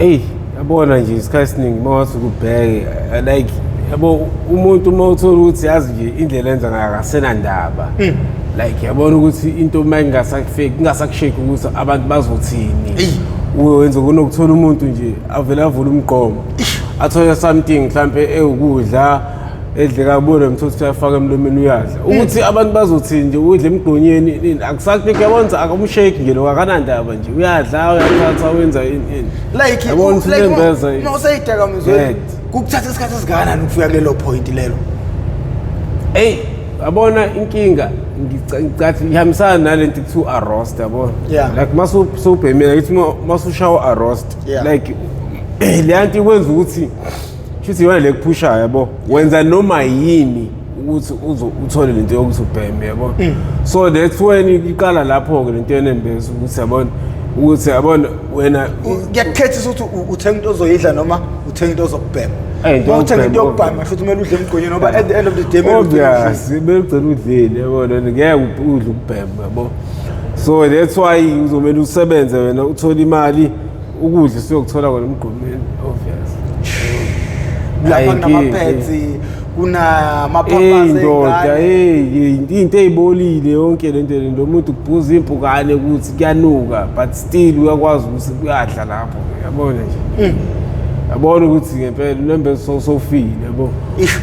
Eyi, yabona nje isikhathi esiningi uma wathi ukubheke, like yabo umuntu uma uthola ukuthi yazi nje indlela enza ngayo akasenandaba, like yabona ukuthi into uma ingasakufiki ingasakusheki ukuthi abantu bazothini. Uwenza kunokuthola umuntu nje avele avule umgqomo athole something mhlampe ewukudla edle kabona mthothi ukuthi uyafaka emlomeni uyadla, ukuthi abantu bazothini nje udle emgqonyeni nini akusakufiki, yabona ukuthi akumsheki nje lokho, akanandaba nje, uyadla, uyathatha, wenza ini ini. Like Yabona ukuthi like unembeza uma useyidakamizweni Dead. kukuthatha isikhathi esingakanani ukufika kulelo point lelo? Eyi, yabona inkinga ngicathi ihambisana nalento kuthiwa arrest, yabona, like masubhemile ngithi masushawa arrest, like leya nto ikwenza ukuthi shuthi iyona le kuphushayo, yabo, wenza noma yini ukuthi uzo uthole lento yokuthi ubheme, yabo. So that's when iqala lapho-ke lento yenembeza ukuthi yabona ukuthi yabona wena Kuyakukhethisa ukuthi uthenga into ozoyidla noma uthenga into ozokubhema. Eh, into Uma uthenga into yokubhema, yokubhema futhi kumele udle emgqonyeni ngoba at the end of the day kumele ugcine udlile. Obvious, kumele ugcine udlile, yabona, ngeke udle ukubhema, yabo. So that's why uzomele usebenze wena uthole imali, ukudla usuyokuthola kona emgqomeni, obvious. Lapha Hayi, kunama-pads, Hey kunama-pampers ndoda, ey'ngane. hey, into eyibolile yonke lento le, lo muntu kubhuza impukane ukuthi kuyanuka, but still uyakwazi ukuthi uyadla lapho, yabona nje. Yabona ukuthi ngempela unembeza sowufile, yabo.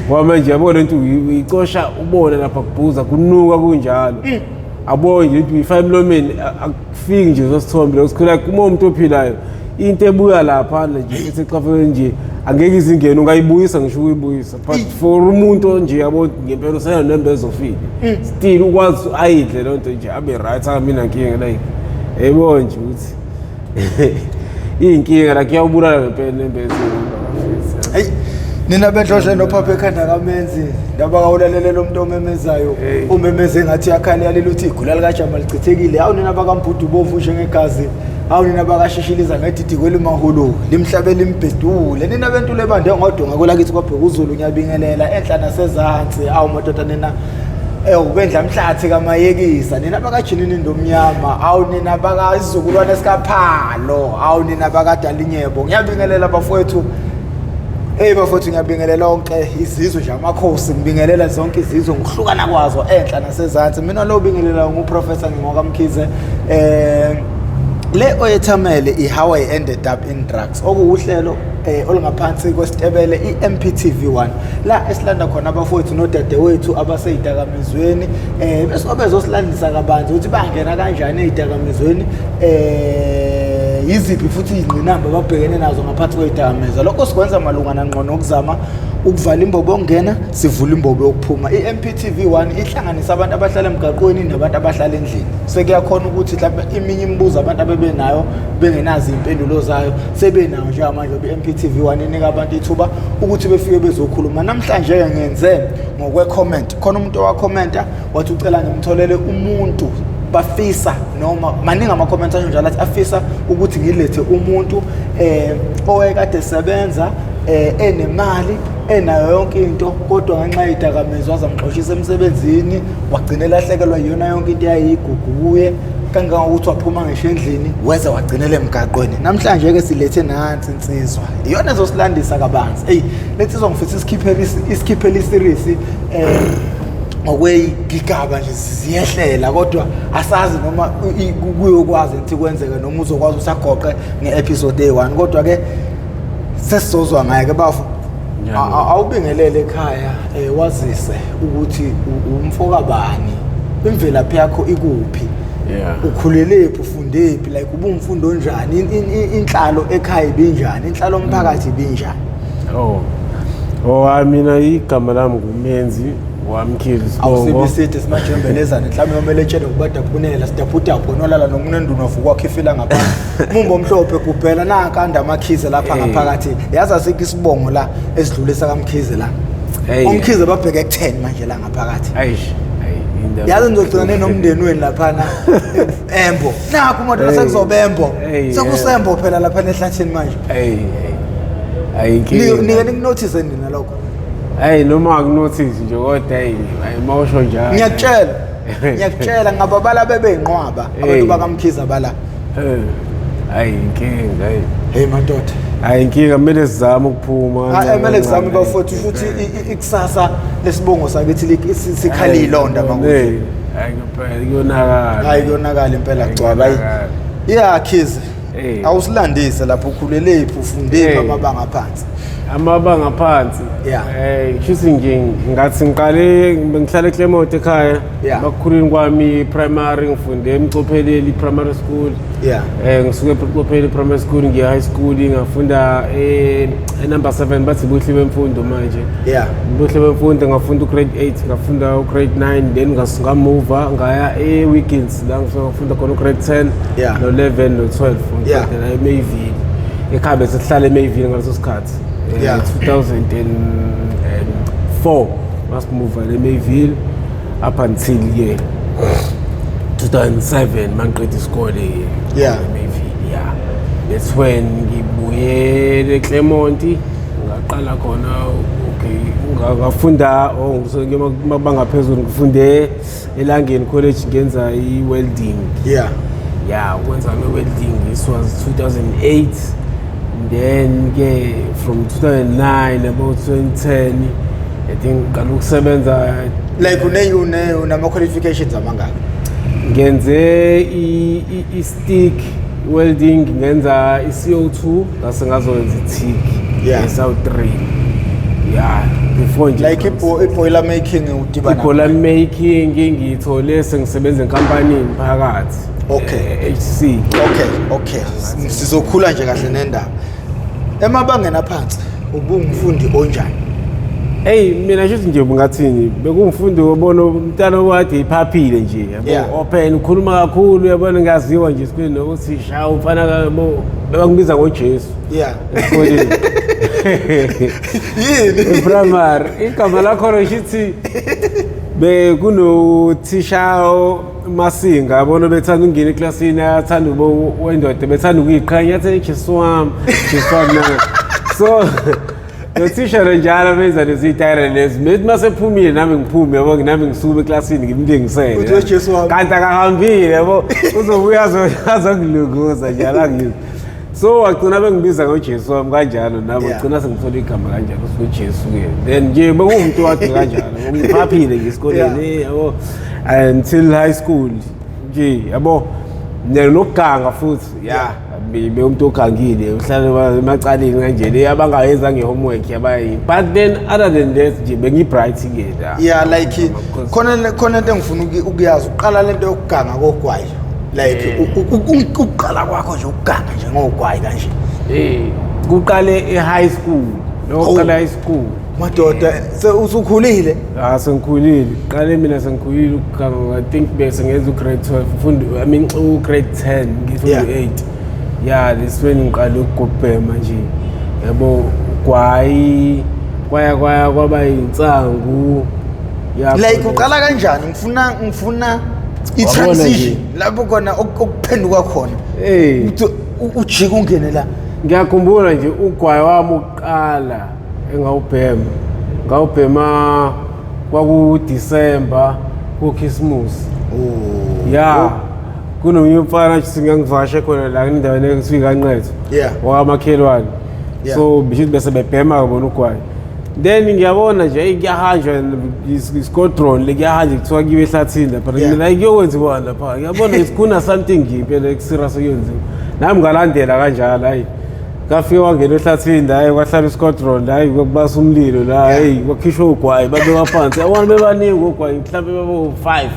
Ngoba manje yabo lento uyicosha ubone lapha kubhuza kunuka kunjalo. Abo nje ukuthi uyifaka emlomeni akufiki nje sosithombe lokho sikhula uma umuntu ophilayo into ebuya lapha nje futhi ecafeni nje angeke izingene, ungayibuyisa ngisho ukuyibuyisa, but for umuntu nje yabo ngempela usenonembeza ofile, still ukwazi ayidle loo nto nje abe right, angabi nankinga, like yebo nje ukuthi iyinkinga, like iyawubulala ngempela nembeza. Hey, nina benhloshe nophapha ekhanda kamenzi ndaba kawulalele umuntu omemezayo. Hey. Umemeze ngathi yakhala yalila uthi igula likajama lichithekile. Awu nina bakambhudu bomvu njengegazi, awu nina bakashishiliza ngedidi kwelimahulu limhlabe limbhedule, nina bentule ebande ngodonga kwelakithi kwabhekuzulu, ngiyabingelela enhla nasezansi. Awu madoda nina ubendla mhlathi kamayekisa, nina bakajinini ndomnyama, awu nina bakasizukulwane sikaphalo, awu nina bakadalinyebo, ngiyabingelela bafowethu. Hey bafowethu, ngiyabingelela onke izizwe nje, amakhosi, ngibingelela zonke izizwe ngokuhlukana kwazo enhla nasezansi. Mina lo bingelela nguProfessor Ngingokamkhize. Le oyethamele i-How I Ended Up in Drugs, okuwuhlelo olungaphansi kwesitebele i-MPTV1, la esilanda khona abafowethu nodadewethu abaseyidakamizweni, bese bezosilandisa kabanzi ukuthi bangena kanjani eyidakamizweni, yiziphi futhi izingqinamba ababhekene nazo ngaphansi kweyidakamizwa. Lokho sikwenza malungana ngqo nokuzama ukuvala imbobo yokungena, sivula imbobo yokuphuma. I-MPTV1 ihlanganisa abantu abahlala emgaqweni nabantu abahlala endlini. Sekuyakhona ukuthi mhlawumbe eminye imibuzo abantu abebenayo bengenazo iy'mpendulo zayo sebenayo njengamanje ngoba i-MPTV1 inika abantu ithuba ukuthi befike bezokhuluma. Namhlanje-ke ngenze ngokwe-comment, khona umuntu owakhomenta wathi ucela ngimtholele umuntu, bafisa noma maningi ama-comments asho njalo, athi afisa ukuthi ngilethe umuntu owekade esebenza, enemali, enayo yonke into, kodwa ngenxa yezidakamizwa zamxoshisa emsebenzini, wagcina elahlekelwa iyona yonke into eyayiyigugu kuye, kangangokuthi waphuma ngisho endlini weze wagcinela emgaqweni. Namhlanje-ke silethe nansi insizwa, iyona ezosilandisa kabanzi. Eyi, le nsizwa ngifisa isikhiphele i-series ngokweyigigaba nje ziyehlela, kodwa asazi noma kuyokwazi ukuthi kwenzeke noma uzokwazi ukuthi agoqe nge-episode eyi-1, kodwa-ke sesizozwa ngaye-ke bafo. Njalo. Awubingelele ekhaya, wazise ukuthi umfokabani, imvelaphi yakho ikuphi, ukhulelephi, ufundephi, like ubumfundo onjani, inhlalo ekhaya ibinjani, inhlalo omphakathi ibinjani? Oh, hayi, mina igama lami nguMenzi waMkhize Sibongo. Awusibiside simajembelezane mhlawumbe yomele etshele ngubadaphunela sidaphudaphu nolala nomunenduna wavuka ifila ngaphansi mumbo omhlophe gubhela nankanda amakhize lapha Hey. ngaphakathi, yazi asikho isibongo la esidlulisa kaMkhize la. Hey. Omkhize babheke ku-10 manje la ngaphakathi. Eish. Hey, indaba. Yazi ngizogcina ninomndeni wenu laphana embo, nakho umuntu Hey. sekuzoba embo. Hey, Sekusembo phela laphana ehlathini manje. Hey, hey. Ayi inkinga. Nike nikunothise nina lokho? Hey, noma akunotice nje kodwa hey, hayi mawusho njalo. Ngiyakutshela, ngiyakutshela, ngababala bebeyinqwaba abantu Hey. bakaMkhize bala. Eh. Hayi inkinga, hey. Hey madoda. Hayi, inkinga kumele sizame ukuphuma. Hayi, kumele kuzame bafowethu, futhi ikusasa lesibongo sakithi sikhala iy'londa makuthi. Hey, hayi ngempela kuyonakala. Hayi, kuyonakala impela gcwaba. Hayi. Kuyonakala. Ya Khize. Eh. Awusilandise lapho ukhulelephi, ufundephi, Eh. amabanga aphansi. Amabanga phansi. Yeah. Kushuthi nje ngathi ngiqale bengihlala eClermont ekhaya. Yeah. Bakukhuleni kwami primary ngifunde eMcopheleli primary school. Yeah. Ngisuke eMcopheleli primary school ngiya high school, ngafunda e number 7, bathi Buhle bemfundo manje. Buhle bemfundo, ngafunda ugrade 8, ngafunda ugrade 9, then ngamuva ngaya e-Wiggins la ngifika ngafunda khona ugrade 10 no-11 no-12. Ngiqedela eMayville. Ekhaya bese sihlala eMayville ngaleso sikhathi. 2004 masimuva eMayville up until ke 2007 mangiqeda isikole eMayville. Yeah, that's when ngibuyele eClermont, ngaqala khona. Okay, ngafunda, oh, ngisuke mabanga phezulu, ngifunde eLangeni College, ngenza i-welding. Yeah, ukwenza kwe-welding, this was 2008. Then ke from 2009 about 2010 I think ngiqala ukusebenza. Like une unama qualifications amangaki? Ngenze i-stick welding, ngenza i-CO2, ngase ngazoyenza i-TIG. Esawu-3, yeah, before nje. Like i-boiler making udibana? I-boiler making ngiyithole sengisebenza enkampanini phakathi. HC. Okay. Sizokhula nje kahle nendaba. Emabangeni aphansi ubungumfundi onjani? Hey, mina nje nje bungathini, bekungumfundi wobona umntana owade iphaphile nje, yabo, open, ukhuluma kakhulu, yabona, ngaziwa nje esikoleni nokuthi sha umfana yabo, bebangibiza ngoJesu esikoleni. Yini? Primary igama lakhona shithi bekunothisha Masinga, yabona, bethanda ukungena eklasini, athanda ube wendoda, bethanda ukuyiqhenya, athi Jesu wami, Jesu wami na. So lo thisha lo njalo benza lezi tayela lezi, methi masephumile nami ngiphume, yabo, nami ngisuke eklasini ngimlingisele. Uthi, "We Jesu wami." Kanti akahambile, yabo, uzobuya azongilunguza njalo angizwa. So wagcina bengibiza ngoJesu wami kanjalo nami. Wagcina sengithola igama kanjalo ngoJesu-ke. Then nje bekuwumuntu wakhe kanjalo, ngiphaphile nje esikoleni, yabo, until high school nje, yabo, nokuganga futhi ya, bewumuntu ogangile, uhlale emacaleni kanje le abangayenza nge-homework yabayi. But then other than that nje bengiyi-bright-ke la. Yeah, like khona into engifuna ukuyazi, uqala lento yokuganga kogwayi. Like ukuqala kwakho nje ukuganga nje ngogwayi kanje. Kuqale e-high school. Lokuqala high school. Madoda, se usukhulile. Ah, sengikhulile. Qale mina sengikhulile ukuganga, I think bese ngenza ugrade 12, ufunda, I mean ugrade 10, ngifunda u8. Yeah, this when ngiqale ukubhema nje. Yabo, gwayi kwaya kwaya kwaba insangu. Yeah. Like uqala kanjani? Ngifuna Wabona i-transition lapho khona okuphenduka khona. Uthi ujike ungene la. Ngiyakhumbula nje ugwayi wami uqala engawubhema. Ngawubhema kwaku December ku Christmas. Oh. Ya. Kunomunye umfana nje ngangivakashe khona la endaweni ekuthiwa iKanqetho. Wakamakhelwane. So bisho bese bebhema bona ugwayi. Then ngiyabona nje, hey, kuyahanjwa isquadron le, kuyahanjwa, kuthiwa kuyiwe ehlathini lapha. Mina kuyokwenziwa lapha. Ngiyabona ukuthi kuna something nje impela ekuserious okuyenziwa. Nami ngalandela kanjalo, hayi. Kafike wangena ehlathini la, hayi, kwahlala isquadron la, hayi, kwakubasa umlilo la, hey, kwakhishwa ugwayi, babekwa phansi. Yabona bebaningi ogwayi, mhlawumbe babo 5.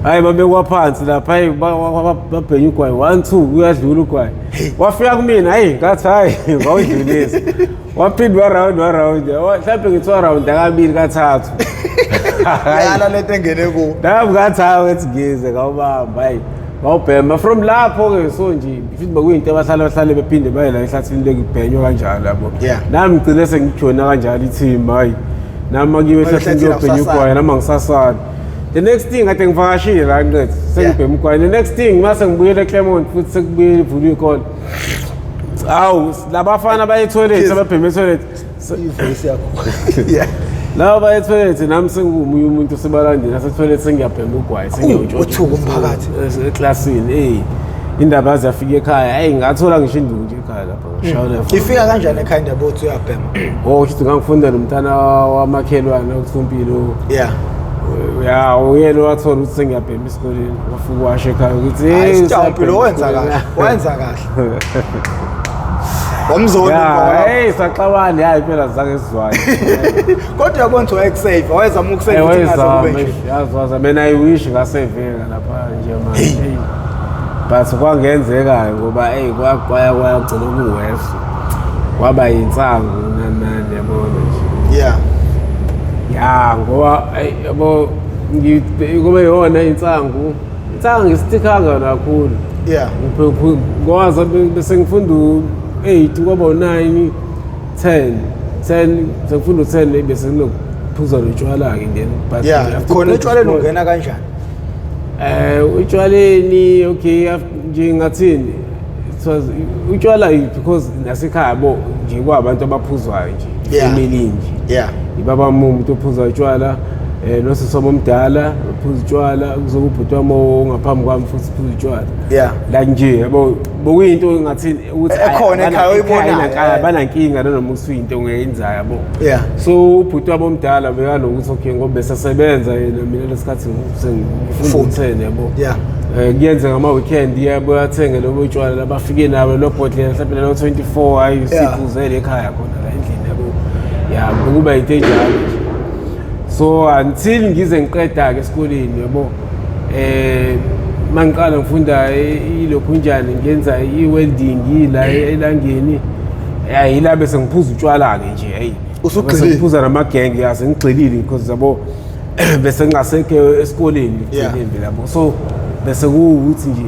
Hayi, babekwa phansi lapha, hayi, babhenya ugwayi 1 2, kuyadlula ugwayi. Wafika kumina, hayi, ngathi hayi, ngawudlulisa. Waphindwa round wa round. Mhlawumbe ngithiwa round kabili kathathu. Hayi. Yala lento engene ku. Nami ngathi hayi, wethi ngize ngawubamba, hayi. Ngawubhema from lapho ke, so nje futhi bekuyinto abahlale bahlale bephinde baye la ehlathini lekubhenywa kanjalo, yabo. Nami ngigcine sengijoyina kanjalo i-team, hayi. Nami makuyiwe ehlathini ehlathini kuyobhenywa awusasali. ugwayi, nami angisasali. The next thing kade ngivakashile la nqethu, sengibhema ugwayi. The next thing mase ngibuyele eClermont futhi sekubuyele ivulwe ikole. Awu, labafana baye etoilet, ababhema etoilet. I-voice yakho. Laba baye etoilet, nami sengumunye umuntu osebalandela nasetoilet, sengiyabhema ugwayi, sengiyawutshontsha. Uthuka umphakathi. Eklasini, eh. Indaba yaze yafika ekhaya, hey, ngathola ngisho induku nje ekhaya lapha, ngishayela. Ifika kanjani ekhaya indaba othi uyabhema? Oh, shithi ngangifunda nomntana wamakhelwane okuthumpilo. Ya, uyena wathola ukuthi sengiyabhema esikoleni, wafika washo ekhaya ukuthi Hayi, "Hey, Sitawumpilo, usabhema wenza esikoleni." kahle, wenza kahle. Wamzona Ya, umfana. hey, saxabana, hayi phela zange sizwane. Kodwa uyabona ukuthi wayekusave, wayezama ukusave Eh, ukuthi ingaze wayezama, kube nje. yazi waza mina I wish ngaseveka lapha nje manje. Hey. But kwangenzeka ngoba hey kwaya kwagcina kuwes. Kwaba yinsangu nani nani, yabona nje. Ya, ngoba hey, yabo kube yona insangu. Insangu ngisitikhanga kakhulu. Ngoba bese ngifunda u-8 kwaba u-9 10 10, sengifunda u-10 bese nginokuphuza notshwala-ke then, but after Khona uqeda etshwaleni isikole- ungena kanjani? Utshwaleni, okay, nje ngathini, it was utshwala because nasekhaya bo nje kwabantu abaphuzwayo nje, family nje. Ibaba wami umuntu ophuza utshwala, nosisi wami omdala uphuza utshwala, kuzoba ubhuti wami ongaphambi kwami futhi uphuza utshwala. Like nje yabo bokuyinto engathini ukuthi Ekhona ekhaya oyibonayo, abanankinga nanoma usuyinto ongeyenzayo, yabo. So ubhuti wami omdala bekanokuthi okay, ngoba besesebenza yena, mina lesikhathi sengifunda u-10, yabo. Kuyenzeka ama-weekend, yebo, uyathenge lobo utshwala labafike nabo lo bhodlela mhlawumbe lelo 24, hayi, siphuzele ekhaya khona la endlini, yabo. Ya, bekuba into enjalo nje. So until ngize ngiqeda-ke esikoleni, yabo, mangiqala ngifunda ilokhu njani, ngenza i-welding la elangeni, ya, yila bese ngiphuza utshwala-ke nje, hey. Usugxilile. Bese ngiphuza namagenge, ya, sengigxilile because yabo bese ngingasekho esikoleni ekugcineni vele, yabo. So bese kuwukuthi nje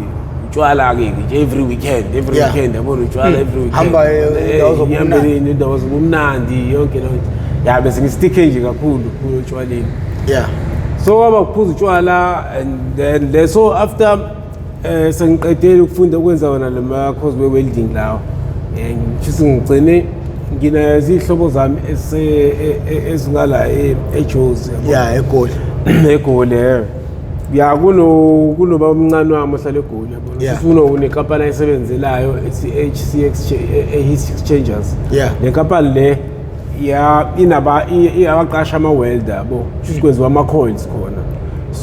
utshwala-ke nje every weekend, every weekend, yabo, utshwala every weekend. Hamba, indawo zobumnandi. Ngihambe indawo zobumnandi yonke leyo nto. Ya, bese ngisticke nje kakhulu kulo otshwaleni. So kwaba ukuphuza utshwala and then le, so after sengiqedile ukufunda ukwenza wona le ma-course we-welding lawo, ngishise ngigcine nginezihlobo zami ezingala eJozi, yabo. Yeah, eGoli. EGoli, ya, kunoba omncane wami ohlala eGoli, yabona. Sifuna unenkampani ayisebenzelayo ethi HCX, Heat Exchangers. Le nkampani le ya inaba iyabaqasha ama-welder, yabo, kusho kwenziwa ama-coils khona.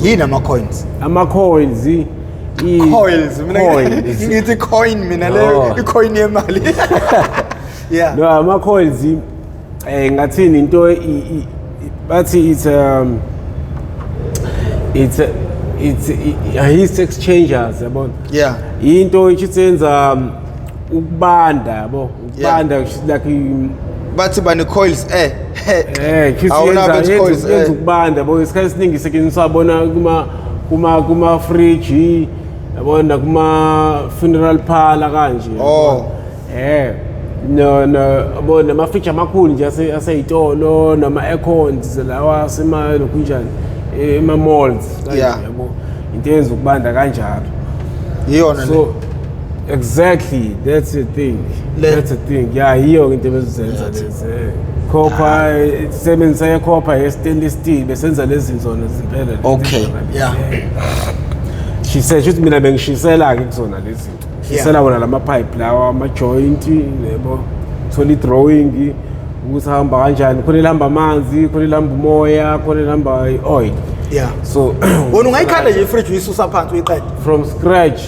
Yini ama-coins? Ama-coils Coils mina coils. ngithi coin mina leyo, No. i-coin yemali. Yeah. No, ama-coils, ngathini, into bathi it's heat exchangers, yabona. Into ithi yenza ukubanda, yabo, ukubanda like Bathi bane coils khithi Awuna yenza bathi coils, yenza ukubanda, yabo. Isikhathi esiningi isetshenziswa bona kuma fridge, yabona, kuma funeral parlor kanje. Oh. No no, yabo, nama fridge amakhulu nje aseyitolo, nama aircons lawa asema lokhu njani, ema malls kanje, yabo, into yenza ukubanda kanjalo. Iyona le. So exactly, that's the thing. Le. That's the thing, yeah, yiyo into ebezizenza lezi, copper, sebenzisa ye-copper, ye-stainless steel, besenza lezi zona zimpela lezi zona lezi. Shise shuthi mina bengishisela-ke kuzona lezi zinto, shisela wona lama-pipe lawa, ama-joint, yebo, thola i-drawing ukuthi hamba kanjani, khona elihamba amanzi, khona elihamba umoya, khona elihamba i-oil. So Wena ungayikhanda nje ifridge uyisusa phansi uyiqede. From scratch.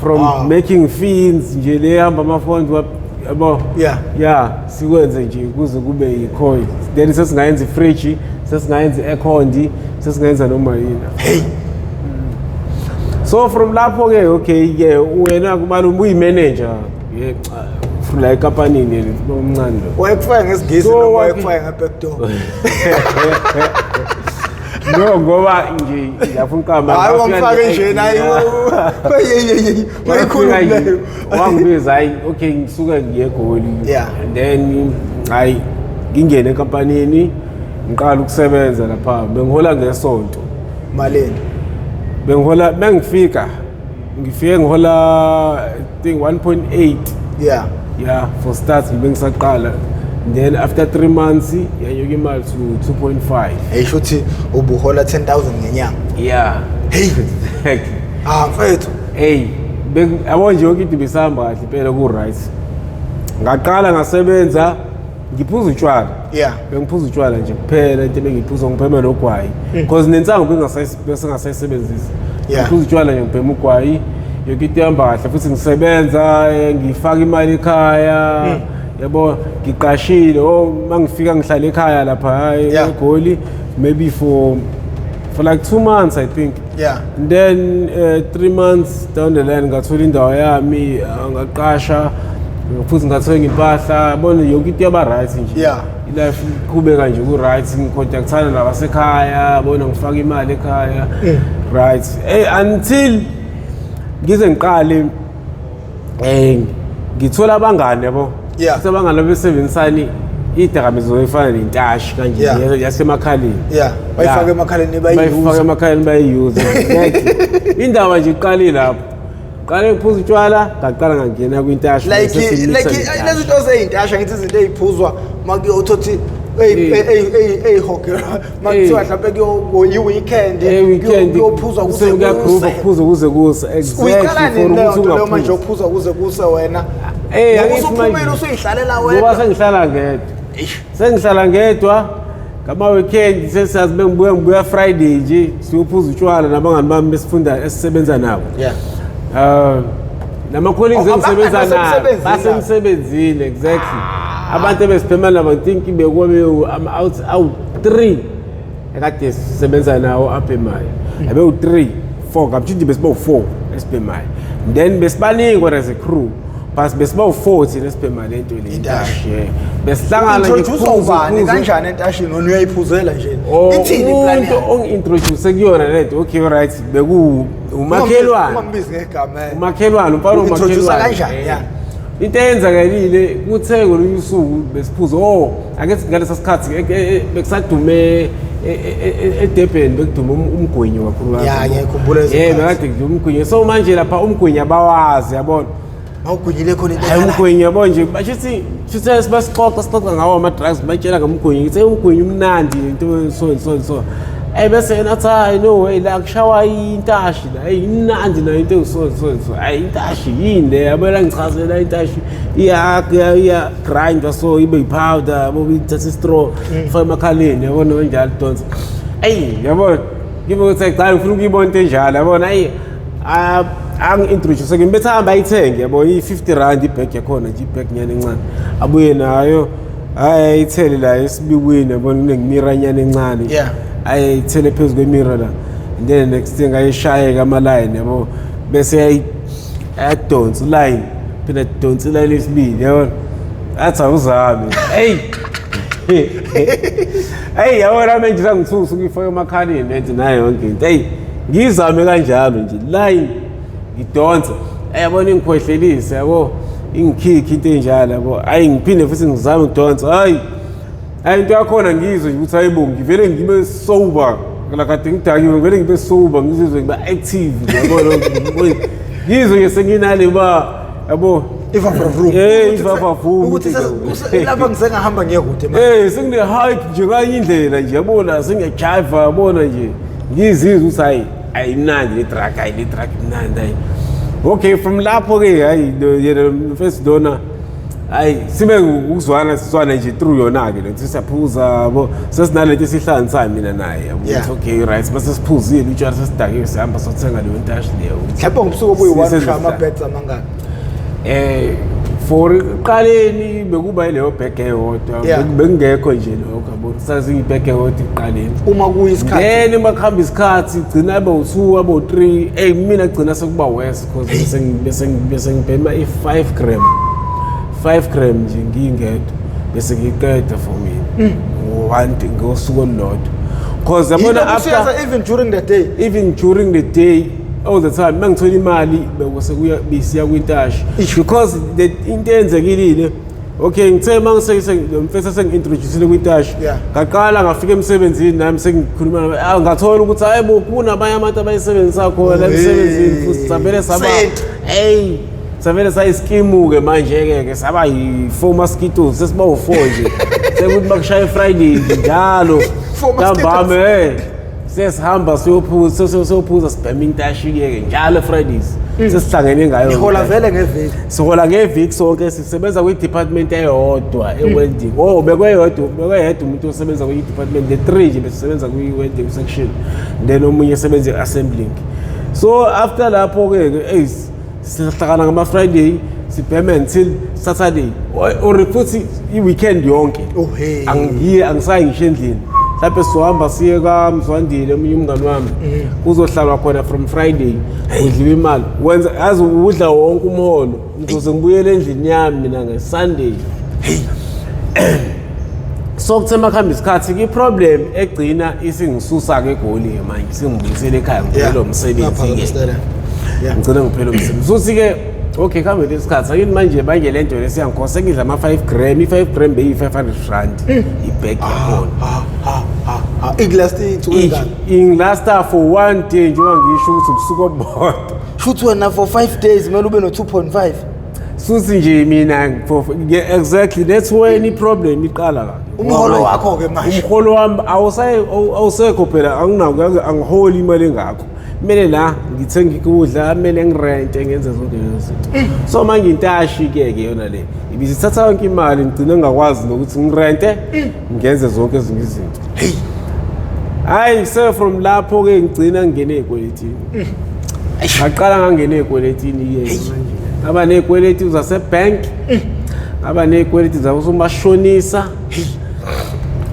From making fins nje le hamba ama-phones, yabo. Yeah, sikwenze nje kuze kube yi-coil, then sesingayenza ifridge, sesingayenza i-aircon, sesingayenza noma yini. Hey. So from lapho-ke, okay-ke, wena kumalume uyi-manager, ye, cha, from la ekampanini omncane lo. Wayekufaka ngesingisi So, noma wakhe- wayekufaka nge-backdoor? No, ngoba nje ngiyafuna uqamba. Hayi, wamfake nje naye. Wayikhuluma leyo. Wangibiza, hayi, okay, ngisuke ngiye eGoli. And then hayi, ngingene enkampanini, ngiqala ukusebenza lapha, bengihola ngesonto. Malini? Bengihola, bengifika ngifike ngihola I think 1.8. Yeah, for start bengisaqala, then after 3 months yanyuka imali to 2.5. Eyisho ukuthi ubuhola 10,000 ngenyanga. Yeah. Hey. Exactly. Ah, mfethu. Hey. Yabo nje yonke into ibisahamba kahle impela ku-right. Ngaqala ngasebenza ngiphuza utshwala. Bengiphuza utshwala nje kuphela, into ebengiyiphuza ngibhema nogwayi because nensangu bengingasayisebenzisi. Ngiphuza utshwala nje, ngibhema ugwayi, yonke into ihamba kahle futhi ngisebenza, ngifaka imali ekhaya, yabo, ngiqashile. Oh, uma ngifika ngihlala ekhaya lapha eGoli maybe for like 2 months, I think. And then 3 months down the line ngathola indawo yami, ngaqasha futhi, ngathenga impahla, yabona, yonke into yaba right nje. I-life iqhubeka nje ku-right, ngicontactana nabasekhaya, yabona, ngifaka imali ekhaya, right, until ngize ngiqale ngithola abangani, yabo. Ngithola abangani abesebenzisani iy'dakamizwa efana nentashi kanje yasemakhaleni. Yeah, bayifake emakhaleni. Bayifaka bayiyuza. Emakhaleni bayiyuza. Exactly. Indaba nje iqale lapho, qale ngiphuza utshwala, ngaqala ngangena kwintashi. Like bese simixa like nentashi. Lezi zinto zeyintasha, ngithi izinto ey'phuzwa makuyothothi ey'hogelwa makuthiwa mhlawumbe i-weekend. Weekend. Kuyophuzwa kuze kuyagroova, kuse. kuphuzwa kuze kuse. Uyiqala Exactly, for nini leyo ukuthi nto leyo manje? ungaphuzi. Yokuphuzwa kuze kuse wena Eh, ngoba angithi usuphumile, manje- usuyihlalela Ngoba wedwa. sengihlala ngedwa. Eish. Sengihlala ngedwa ngama-weekend, sesiyazi bengibuya Friday nje, siyophuza utshwala nabangani bami besifunda esisebenza nabo. Nama-colleagues Oh, engisebenza abangani nabo basemsebenzini. basemsebenzini, exactly. Abantu ebesibhema nabo, I think bekube awu-three ekade sisebenza nawo abhemayo, abewu-three, four, ngamtshintshe besiba-wu-four esibhemayo. Then besibaningi kodwa as a crew, but besiba-wu-four thina esibhema le nto le. Intashi. Yeah. Besihlangana nje, Introduce kuphuze, ubani? kuphuze. Kanjani entashini? Wena uyayiphuzela nje? Oh, Ithini i-plan umuntu yakhe? ongi-introduce kuyona lento, okay, right, beku umakhelwane. Ungambizi ngegama. Umakhelwane, umfana. U-introduce Umakhelwane. kanjani? Eh. Yeah. Into eyenzakalile kuthe ngolunye usuku besiphuza, oh, ake ngalesa sikhathi bekusadume eDurban, bekudume umgwinyo kakhulu. Ya, ngiyakhumbula lezo Yeah, zikhathi. bekade kudume umgwinyo, so manje lapha umgwinyo abawazi, yabona. Mawugwinyile khona into Hayi, ekhala. umgwinyo, yabo nje, bashithi sithe sibasixoxa sixoxa ngawo ama-drugs, batshela ngomgwinyo, ngithi, "Hey, umgwinyo umnandi," into so and so and so. Bese yena athi, hayi, no way, la kushawa intashi la, hey, imnandi nayo into so and so and so. Hayi, intashi yini le? Yabo, la ngichazela intashi iya grind, so ibe yi-powder, yabo, ithatha i-straw, fake emakhaleni, yabona, kanjalo donsa. Eyi, yabo, ngibe ukuthi cha, ngifuna ukuyibona into enjalo, yabona. Ayi, angi-introduce kimi, bethi hamba ayithenge, yabo, i-50 rand ibheg yakhona nje, ibheg nyana encane, abuye nayo, hayi, ayithele la esibikweni, yabona, kunemirror nyana encane. Ayithele phezu kwemirror la, and then next thing ayishayeke ama-line, yabo, bese ayadonsa uline, phela adonsa iline esibili, yabona, athi awuzame. Eyi, eyi, yabona, manje sangithusa ukuyifaka emakhaleni lento nayo yonke into. Eyi, ngiyizame kanjalo nje line, ngidonsa, yabona, ingikhwehlelise, yabo, ingikhikhe into enjalo, yabo. Ayi, ngiphinde futhi ngizame ukudonsa, hayi, hayi, into yakhona ngiyizwe nje ukuthi hayibo, ngivele ngibe sober la kade ngidakiwe, ngivele ngibe sober, ngizizwe ngiba active nje, yabo, ngizwe nje senginale ba, yabo. Ivavavum. Eh, ivavavum. Ukuthi lapha ngisengahamba ngiye kude manje. Eh, sengine-hype nje kanye indlela nje, yabona, sengiyajiva, yabona nje, ngizizwe ukuthi hayi, ayimnandi le drug, hayi, le drug imnandi, hayi. Okay, from lapho-ke, hayi, yena first lona, hayi, sibe ukuzwana, sizwana nje through yona-ke le nto, siyaphuza, yabo, sesinalento esihlanganisayo mina naye, yabo. Ukuthi okay, right, bese siphuzile utshwala, sesidakiwe, sihamba sothenga leyo ntashi leyo. Mhlawumbe ngobusuku obuyi-one Sisezwe ushaya ama-bags amangaki? For ekuqaleni bekuba yileyo bag eyodwa. Bekungekho nje lokho, yabo, sazi ibag eyodwa ekuqaleni. Uma kuyisikhathi. Then uma kuhamba isikhathi gcina abe u-two, abe u-three. Eyi, mina gcina sekuba worse because bese ngibhema i-5 gram, 5 gram nje ngingedwa, bese ngiyiqeda for mina ngo-one ngosuku olulodwa, cause yabona Yini after usuyenza even during the day? Even during the day, all the time, uma ngithola imali bese kuya bisiya kwintashi because the into eyenzekilile, okay, ngithe uma mfethu sengi-introducile kwintashi, ngaqala ngafika emsebenzini nami sengikhuluma nabo, ngathola ukuthi hayi bo, kunabanye abantu abayisebenzisa khona emsebenzini futhi, savele saba Sent. Hey, savele sayiskimu-ke manje-ke ke saba yi-four mosquitoes, sesiba u-four nje, sekuthi bakushaya Friday nje njalo Four mosquitoes. ntambama. Sesihamba siyophuza, siyophuza, sibhema intashi-ke njalo Fridays. Sesihlangene ngayo. Nihola vele ngeviki? Sihola ngeviki sonke, sisebenza kwi-department eyodwa e-welding. Oh, bekweyodwa, bekweyedwa umuntu osebenza kwi-department, the three nje besisebenza kwi-welding section, then omunye esebenza e-assembling. So after lapho-ke ke sihlangana ngama-Friday, sibheme until Saturday or futhi i-weekend yonke. Oh, hey. Angiye, angisayi ngisho endlini. Mhlawumbe sizohamba siye kaMzwandile, omunye umngani wami, kuzohlalwa khona from Friday, kudliwa imali. Wenza yazi udla wonke umholo. Ngizoze ngibuyele endlini yami mina nge-Sunday. So kuthe makuhamba isikhathi, i-problem egcina isingisusa-ke eGoli-ke manje, singibuyisele ekhaya, ngiphele umsebenzi-ke. Ngigcina ngiphele umsebenzi. Futhi-ke okay, kuhambe lesikhathi akithi manje manje le nto lesiyangikhosa, sengidla ama-5 gram. I-5 gram beyi-500 rand ibhegi yakhona. Ikulast iy'nsuku ey'ngaki? Ingilasta for one day, njengoba ngisho ukuthi ubusuku obubodwa. Shuthi wena for 5 days kumele ube no-2.5. Suthi nje mina yeah, exactly, that's when i-problem iqala la. Umholo wakho-ke manje? Umholo wami awusekho phela, anginako, angiholi imali engakho. Kumele la ngithenge ukudla, kumele ngirente, ngenze zonke lezo zinto. So manje intashi-ke ke yona le ibisithatha yonke imali, ngigcine ngingakwazi nokuthi ngirente, ngenze zonke ezinye izinto. Hayi, so from lapho-ke ngigcina ngingene ey'kweletini. Ngaqala ngangena ey'kweletini-ke manje, ngaba ney'kweleti zasebhenki, ngaba ney'kweleti zabosomashonisa.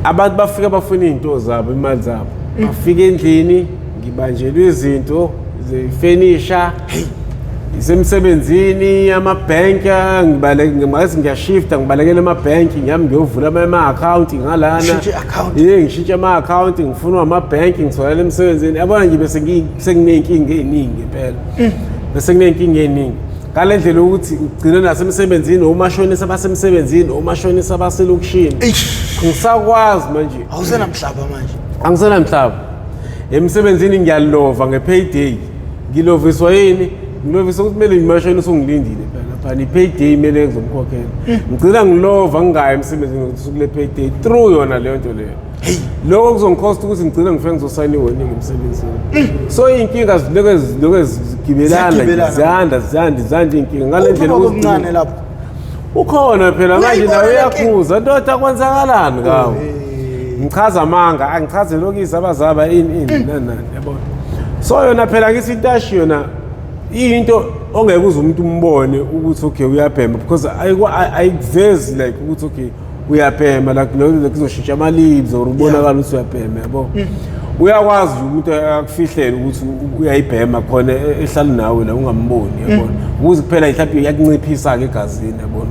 Abantu bafika bafuna iy'nto zabo, imali zabo, bafika endlini ngibanjelwe izinto zefenisha, isemsebenzini, amabhenki, ngibaleke ngiyashifta, ngibalekela emabhenki, ngihamba ngiyovula ama-akhawunti ngalana. Ushintshe i-account? Ye, ngishintshe ama-akhawunti, ngifunwa amabhenki, ngitholele emsebenzini. Yabona nje bese senginey'nkinga ey'ningi impela, bese kuney'nkinga ey'ningi ngale ndlela yokuthi ugcine nasemsebenzini, omashonisa basemsebenzini, omashonisa baselokishini. Ngisakwazi manje. Awusenamhlaba manje? Angisenamhlaba. Emsebenzini ngiyalova nge-payday. Ngiloviswa yini? Ngilovisa ukuthi kumele ngimashonisa ungilindile phela lapha, i-payday kumele ngizomkhokhela. Ngigcina ngilova, ngingayi emsebenzini ngosuku le-payday through yona leyo nto leyo. Lokho kuzongikhosta ukuthi ngigcine ngifike ngizosayina i-warning emsebenzini. So iy'nkinga ziloke zigibelana nje, Ziyagibelana. ziyanda, ziyanda, ziyanda iy'nkinga ngale ndlela Ubaba ukuthi omncane lapho ukhona phela manje Uyayibona nawe le nkinga? uyakhuza, ndoda, kwenzakalani ngawo? Ngichaza amanga, angichaze lokisi abazaba ini ini nani nani, yabona. So yona phela ngithi intashi yona iyinto ongeke uze umuntu umbone ukuthi okay uyabhema, because ayikuvezi like ukuthi okay uyabhema, like lo like kuzoshintsha ama-lips or ubonakala ukuthi uyabhema, yabo. Uyakwazi nje umuntu akufihlele ukuthi uyayibhema khona ehlala nawe la ungamboni, yabona, ukuze kuphela mhlawumbe iyakunciphisa-ke egazini, yabona.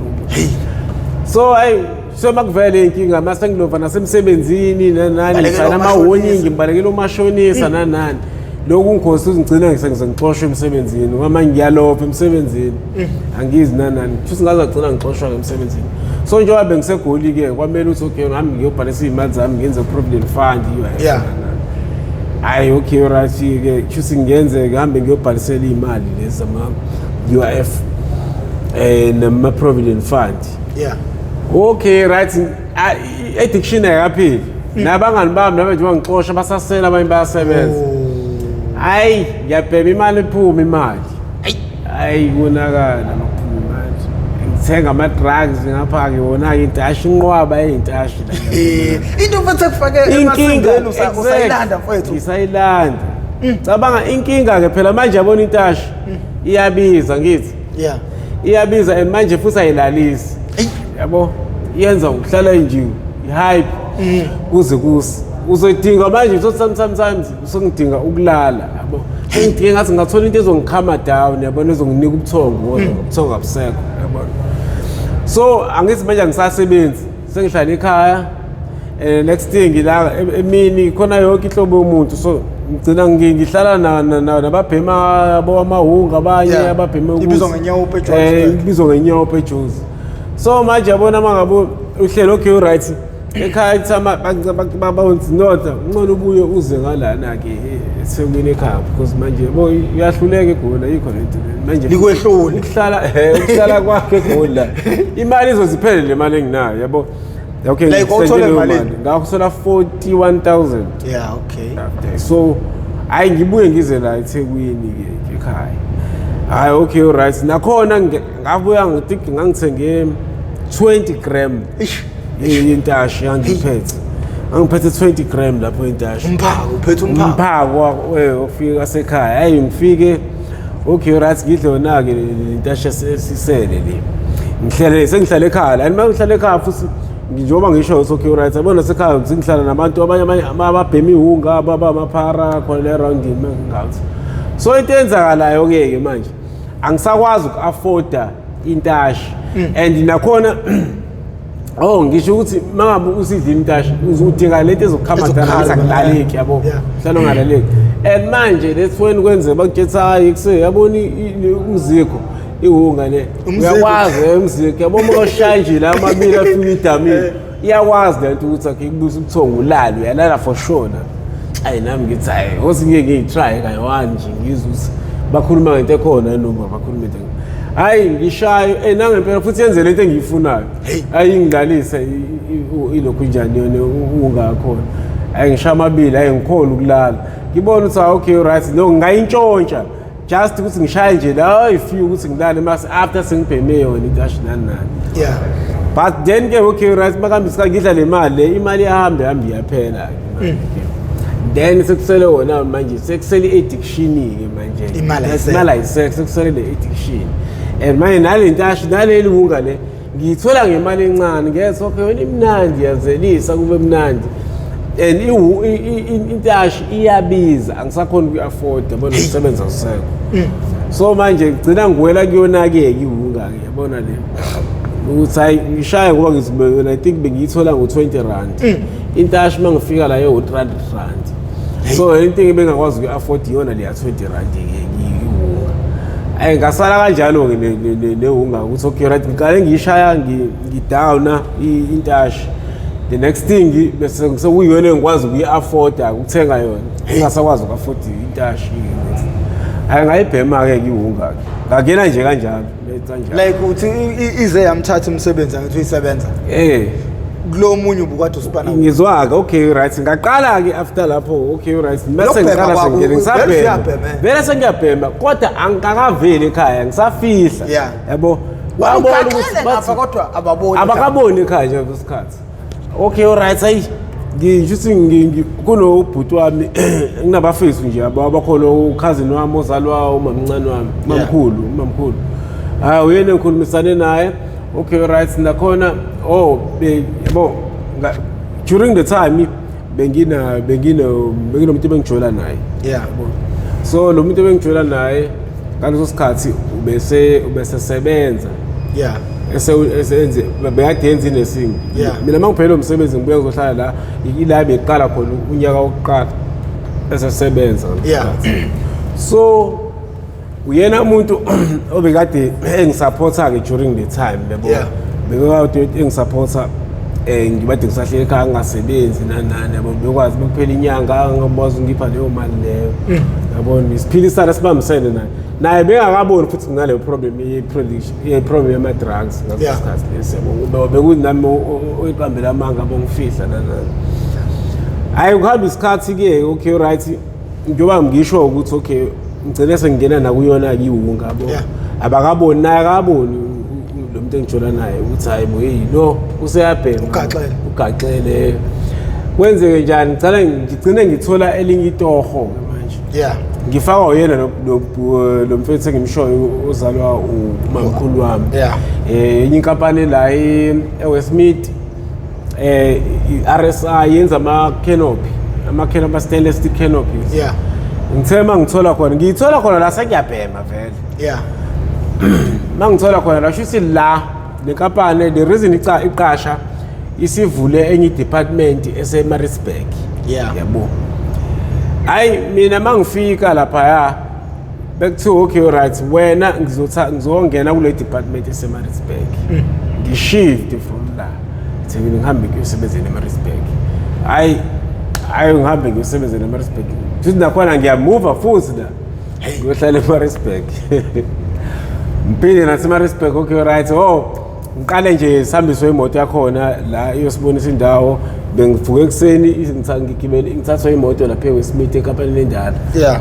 So hayi, so makuvele inkinga mase ngilova nasemsebenzini nanani, Balekela ngisayina omashonisa. ama-warning, ngibalekela umashonisa nanani. Lokhu ngikhosi ukuthi ngigcina sengixoshwa emsebenzini, ngoba manje ngiyalova emsebenzini, angizi nanani, futhi ngaze ngagcina ngixoshwa-ke emsebenzini. So njengoba bengiseGoli-ke, kwamele ukuthi okay ngihambe ngiyobhalisa iy'mali zami, ngenze provident fund, i-UIF, nanani. Hhayi, okay, right-ke, kushuthi ngenze, ngihambe ngiyobhalisela iy'mali lezi zama-UIF nama-provident fund. Okay, right. I-addiction ayikapheli. Nabangani bami nabo njengoba ngixosha basasela, abanye bayasebenza. Hayi, ngiyabhema imali, iphume imali. Hayi, konakala makuphuma imali. Ngithenga ama-drugs ngapha, ngiwona-ke intashi, inqwaba yey'ntashi la. Into mfethu ekufake Inkinga emasendeni usayilanda mfethu. Ngisayilanda. Cabanga inkinga-ke phela manje, yabona intashi iyabiza, ngithi iyabiza and manje futhi ayilalisi, yabo, iyenza ukuhlala nje i-hype kuze kuse. Uzodinga manje, so sometimes usengidinga ukulala, yabo, sengidinga ngathi ngingathola into ezongi-calma down, yabona, ezonginika ubuthongo, ngoba ubuthongo abusekho, yabona. So angithi manje angisasebenzi, sengihlala ekhaya. Next thing la emini khona yonke inhlobo yomuntu, so ngigcina ngihlala nababhema abo amahunga abanye ababhema ukuthi- Ibizwa ngenyaope eJohannesburg. Ibizwa ngenyaope eJozi. So manje yabona uma ngabe uhlelo, okay, right, ekhaya kuthi bawenza ndoda, ngcono ubuye uze ngalana-ke eThekwini ekhaya, because manje yabo uyahluleka eGoli, ayikho lento le manje. Likwehlule. Ukuhlala kwakhe eGoli la, imali izoziphele le mali enginayo, yabo. Okay, Like, ngisende wawuthole leyo malini? mali. Ngakuthola 41,000. Yeah, okay. So hayi, ngibuye ngize la eThekwini ke ekhaya. Hayi, okay, right, nakhona ngabuya ngithi ngangithenge 20 gram Ish. intashi yangiphethe, angiphethe 20 gram lapho intashi. Umphako, uphethe umphako. Umphako wofika sekhaya, hayi, ngifike, okay, right, ngidle yona-ke intashi esisele le, ngihlele, sengihlale ekhaya la. And uma ngihlale ekhaya futhi, njengoba ngisho ukuthi okay, right, yabona, sekhaya sengihlala nabantu abanye, abanye ababhema iwunga, abamaphara khona le roundini mengingathi. So into eyenzakalayo-ke ke manje, angisakwazi uku-afforda intashi, and nakhona, oh, ngisho ukuthi uma ngabe usidla intashi udinga lento ezokukhamadana Ezokukhala, ukuthi akulaleki, yabo. Hlala ungalaleki. And manje that's when kwenzeka bakutshela, hayi, kuse yabona umzikho, iwunga le. Umzikho. Uyakwazi, umzikho, yabo, uma ushaya nje la amabili afika idamini, iyakwazi lento ukuthi akhe ikubuyisa ubuthongo, ulale, uyalala for sure. Na ayi, nami ngithi hayi, othi ngike ngiyi-try kayi-one nje, ngizwe ukuthi bakhuluma ngento ekhona noma bakhuluma into. Hayi, ngishayo, nangempela futhi yenze lento engiyifunayo. Hayi, ingilalise ilokhu njani yona ungakhona. Hayi, ngishaya amabili, hayi, ngikhona ukulala, ngibona ukuthi ah, okay, right, no, ngingayintshontsha just ukuthi ngishaye nje la ifike ukuthi ngilale mase after sengibheme yona intashi nani nani. But then ke, okay, right, makambe isikhathi ngidla le mali le, imali iyahambe hambe iyaphela-ke manje. Then sekusele wona manje, sekusele i-addiction-ke manje. Imali ayisekho. Imali ayisekho, sekusele le addiction. And manje nale ntashi naleli wunga le ngiyithola ngemali encane, ngethi okay, yona imnandi, iyazelisa, kube mnandi. And intashi iyabiza, angisakhoni ukuyi-afforda, yabona, ngisebenza kusekho. So manje ngigcina ngiwela kuyona-ke iwunga-ke, yabona le ukuthi hayi, ngishaye ngoba ngithi I think bengiyithola ngo-20 rand intashi, uma ngifika la yo-300 rand. So into ebengakwazi ukuyi-afford iyona leya 20 rand-ke iwunga. Ayi, ngasala kanjalo-ke newunga ukuthi okay, right, ngiqale ngiyishaya ngidowna intashi, the next thing bese sekuyiyona engikwazi ukuyi-afforda, ukuthenga yona, ngingasakwazi uku-afforda intashi. Hayi, ngayibhema-ke iwunga-ke, ngangena nje kanjalo, kanjalo. Like uthi ize yamthatha umsebenzi, angithi uyisebenza kulo munye ubukade usipana? Ngizwa-ke, okay, right, ngaqala-ke after lapho, okay, right, bese Lokubhema ngiqala kwakho, sengingene vele ngisabhema. usuyabhema, eh? Vele sengiyabhema, kodwa angikakaveli ekhaya, ngisafihla. Yabo, babona ukuthi Ugaxele ngapha, kodwa ababoni. Abakaboni ekhaya nje ngesikhathi. Okay, alright, ayi, ngisho ukuthi kunobhuti wami, nginabafethu nje abakhona, ukhazini wami ozalwa umamncane wami, mamkhulu, umamkhulu, hayi, uyena engikhulumisane naye. Okay, right, nakhona, oh, yabo, during the time benginomuntu bengijola naye. Yabo. So lo muntu bengijola naye ngaleso sikhathi ubese ubesesebenza esenze bekade yenza i-nursing. Mina uma ngiphelele umsebenzi ngibuya ngizohlala la, ila beqala khona unyaka wokuqala esesebenza ngaleso sikhathi. So uyena umuntu obekade engisupporta-ke during the time, yabo. Bekade engisupporta, ngibade ngisahleli ekhaya ngingasebenzi nani nani, yabo, bekwazi bekuphela inyanga ngikwazi ngipha leyo mali leyo, yabo, siphilisana sibambisene naye. Naye bengakaboni futhi nginaleyo problem ye-problem yama-drugs ngaleso sikhathi lesi, yabo. Bekuthi nami oyiqambela amanga, bongifihla nani nani. Hhayi, kuhamba isikhathi-ke, okay, right, njengoba ngisho ukuthi okay, ngigcine sengingena nakuyona-ke iwunga, yabo. Abakaboni, naye akaboni lo muntu engijola naye ukuthi hayi bo, hey, lo useyabhema. Ugaxele. Ugaxele. Kwenzeke njani? Ngicala ngigcine ngithola elinye itoho-ke manje. Ngifakwa uyena lo mfethu engimshoyo ozalwa umamkhulu wami. Enye inkampani la eWestmead, i-RSI, yenza ama-canopy, ama-canopy, ama-stainless steel canopies. Ngithe uma ngithola khona, ngiyithola khona la sengiyabhema vele. Uma ngithola khona la, shuthi la le nkampani, the reason iqasha, isivule enye i-department eseMaritzburg. Yabo, hayi, mina uma ngifika laphaya bekuthiwa okay, right, wena ngizongena kule department eseMaritzburg, ngishift from la eThekwini, ngihambe ngiyosebenzela eMaritzburg. Hayi, hayi, ngihambe ngiyosebenzela eMaritzburg futhi nakhona ngiyamuva futhi la ngiyohlala eMaritzburg, ngiphinde naseMaritzburg. Okay, right, oh. Ngiqale nje sihambiswe imoto yakhona la iyosibonisa indawo. Bengivuka ekuseni, ngigibele, ngithathwe imoto lapha eWestmead enkampanini endala.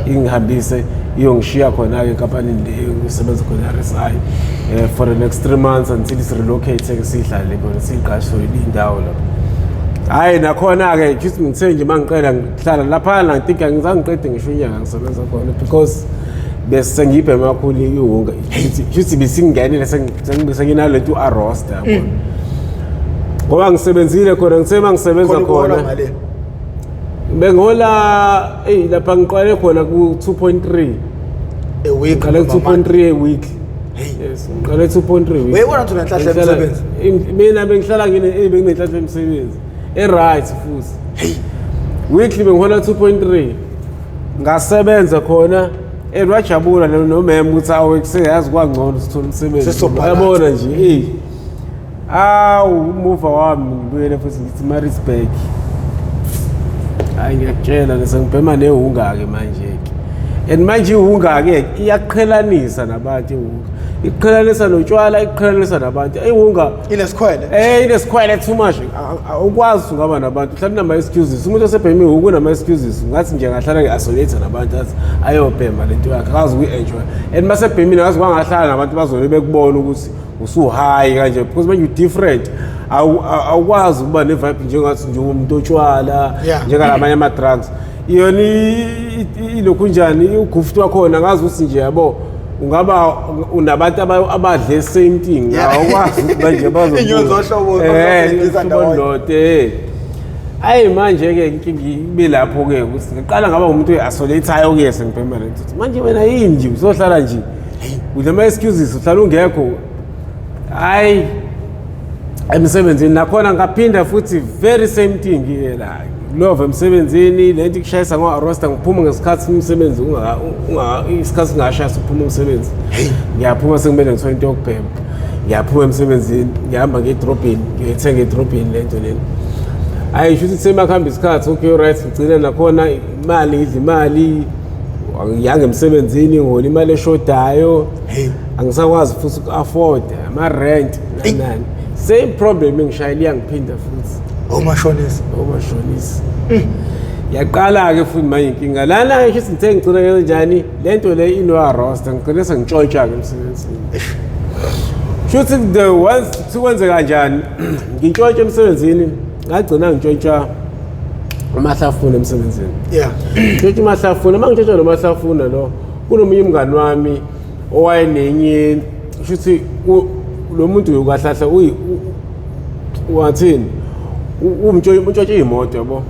Ingihambise iyongishiya khona-ke enkampanini le engisebenza khona, RSI, for the next 3 months until si-relocate ke, siyihlale khona, siyiqashe indawo lapho. Hhayi, nakhona-ke just ngithe nje uma ngiqeda ngihlala laphana, ngithink angizange ngiqede ngisho unyaka ngisebenza khona, because bese ngiyibhema kakhulu iwunga. Shuthi besingenile, senginalento u-arosta, yabona, ngoba ngisebenzile khona, ngithe uma ngisebenza Khona uhola khona malini? Bengihola, eyi, lapha ngiqale khona ku-2.3 A week? Ngiqale Noma month? ku-2.3 a week. Hey. Yes, ngiqale 2.3 week. Uyayibona ukuthi unenhlahla yomsebenzi? Mina bengihlala benginenhlahla yomsebenzi e-right futhi. Weekly bengihola 2.3. Ngasebenza khona and wajabula nomem ukuthi awu, kuseyazi kwangcono sithola umsebenzi. Sesobhalansa. Yabona nje, eyi, awu, umuva wami ngibuyele futhi ngithi Maritzburg. Hayi, ngiyakutshela, lese ngibhema newunga-ke manje-ke, and manje iwunga-ke iyaqhelanisa nabantu. Iwunga ikuqhelanisa notshwala, ikuqhelanisa nabantu iwunga. Inesikhwele. Inesikhwele too much. Awukwazi ungaba nabantu, mhlawumbe nama-excuses. Umuntu osebhema iwunga unama-excuses, ngathi nje angahlala nge-isolate nabantu, athi ayobhema lento yakhe, akazi ukuyi-enjoy. And masebhemile, ngazi kwangahlala nabantu, bazone bekubona ukuthi usu-high kanje, because manje u-different. Awukwazi ukuba ne-vibe njengathi njengomuntu otshwala, njengalamanye ama-drugs. Yona ilokhu njani, ugufuthi wakhona, ngazi ukuthi nje, yabo, ungaba unabantu abadle same thing, awukwazi ukuthi manje bazobuka. Inyoni zohlobo- zohlobo ndawonye. Olulodwa, Ayi, manje-ke inkinga ibe lapho-ke ukuthi ngiqala ngaba umuntu oyi-isolate-ayo-ke, sengibhema le nto. Manje wena yini nje, uzohlala nje udla ama-excuses, uhlala ungekho. Hhayi, emsebenzini nakhona ngaphinda futhi very same thing-ke la, lova emsebenzini, le nto ikushayisa ngo-arosta. Ngiphuma ngesikhathi umsebenzi isikhathi singashayisa ukuphuma umsebenzi. Ngiyaphuma, sekumele ngithole into yokubhema. Ngiyaphuma emsebenzini, ngihamba ngiye edrobheni, ngiyothenga edrobheni le nto lena. Hayi, shuthi semakuhamba isikhathi, okay, right, ngigcine nakhona imali, ngidla imali, ngiyange emsebenzini ngihola imali eshodayo. Angisakwazi futhi uku-afforda ama-rent, nani. Same problem engishayela iyangiphinda futhi. Omashonisa. Omashonisa. Yaqala-ke futhi manje inkinga lana-ke, shuthi ngithe ngigcina kanjani le nto le ino-roster, ngigcine sengitshontsha-ke emsebenzini. Shuthi the once sikwenze kanjani, ngintshontsha emsebenzini, ngagcina ngintshontsha umahlafuna emsebenzini. Ngintshontsha umahlafuna. Uma ngintshontsha lo mahlafuna lo, kunomunye umngani wami owayenenye, shuthi lo muntu ukahlahla wathini, umntshontsha iy'moto, yabo.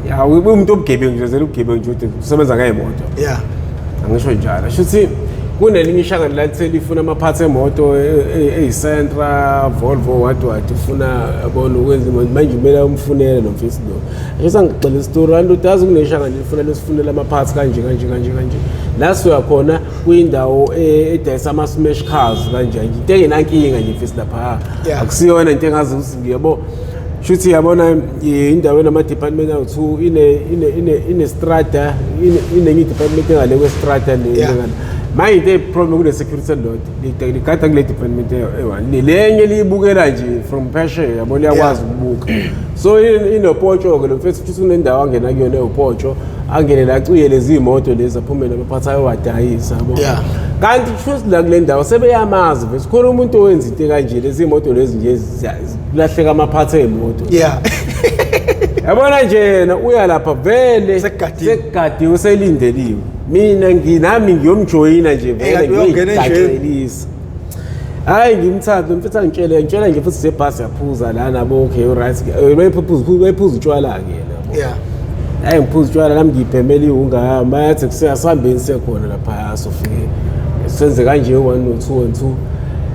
Ya, umuntu obugebengu nje, zela ubugebengu nje, ukuthi usebenza ngey'moto. Angisho njalo, shuthi kunelinye ishangane lathi lifuna ama-parts emoto eyi-Sentra, Volvo, what what, ufuna, yabona, ukwenza imoto. Manje kumele umfunele lo mfisi lo. Ake sangixela isitori kanti udazi, kuneshangane lifuna lisifunela ama-parts kanje kanje kanje kanje. La suya khona kuyindawo edayisa ama-smash cars kanje nje, into engenankinga nje mfisi lapha. Akusiyona into engazi ukuthi ngiyabo. Shuthi yabona indawo enama-department awu-two, ine-strata, inenye i-department engale kwe-strata le. Manje into eyi-problem, kune-security elilodwa ligada kule department eyi-one, lenye liyibukela nje from phesheya, yabo, liyakwazi ukubuka. So inopotsho-ke lo mfethu, futhi unendawo angena kuyona ewupotsho, angene la, acuye lezi iy'moto lezi, aphume namaphathi ayowadayisa, yabo. Kanti futhi la kule ndawo sebeyamazi vese khona umuntu owenza into ekanje, lezi imoto lezi nje kulahleka amaphathi ey'moto. Yabona nje, yena uya lapha vele. Sekugadiwe. Sekugadiwe, selindeliwe. Mina nginami ngiyomjoyina nje vele. Kanti uyongena endlini. Ngiyoyigaxelisa. Hayi, ngimthathe mfethu, angitshele, ngitshela nje futhi sebhasi yaphuza lana bo, okay, right, bayiphuza utshwala-ke yena, yabo. Hayi, ngiphuza utshwala nami, ngiyibhemela iwunga yami. Bayathi kuseyasihambeni siyekhona laphaya, sofike senze kanje, one no two one two,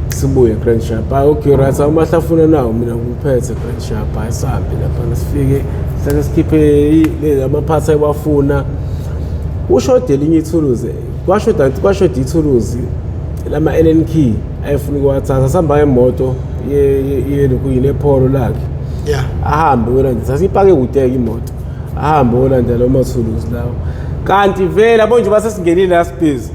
sibuye grand sharp. Hayi, okay, right, amahlafuna nawo mina ngiphethe grand sharp. Hayi, sihambe laphana, sifike sihlale, sikhiphe amaphathi ayiwafuna. Ushode elinye ithuluzi, kwashoda ithuluzi lama-Allen key ayefuna ukuwathatha. Sihamba ngemoto yelokhu yine-Polo lakhe. Ahambe uyolanda, sasiyipake kude-ke imoto, ahambe uyolanda lawo mathuluzi lawo. Kanti vele yabo nje basesingenile la sibhizi,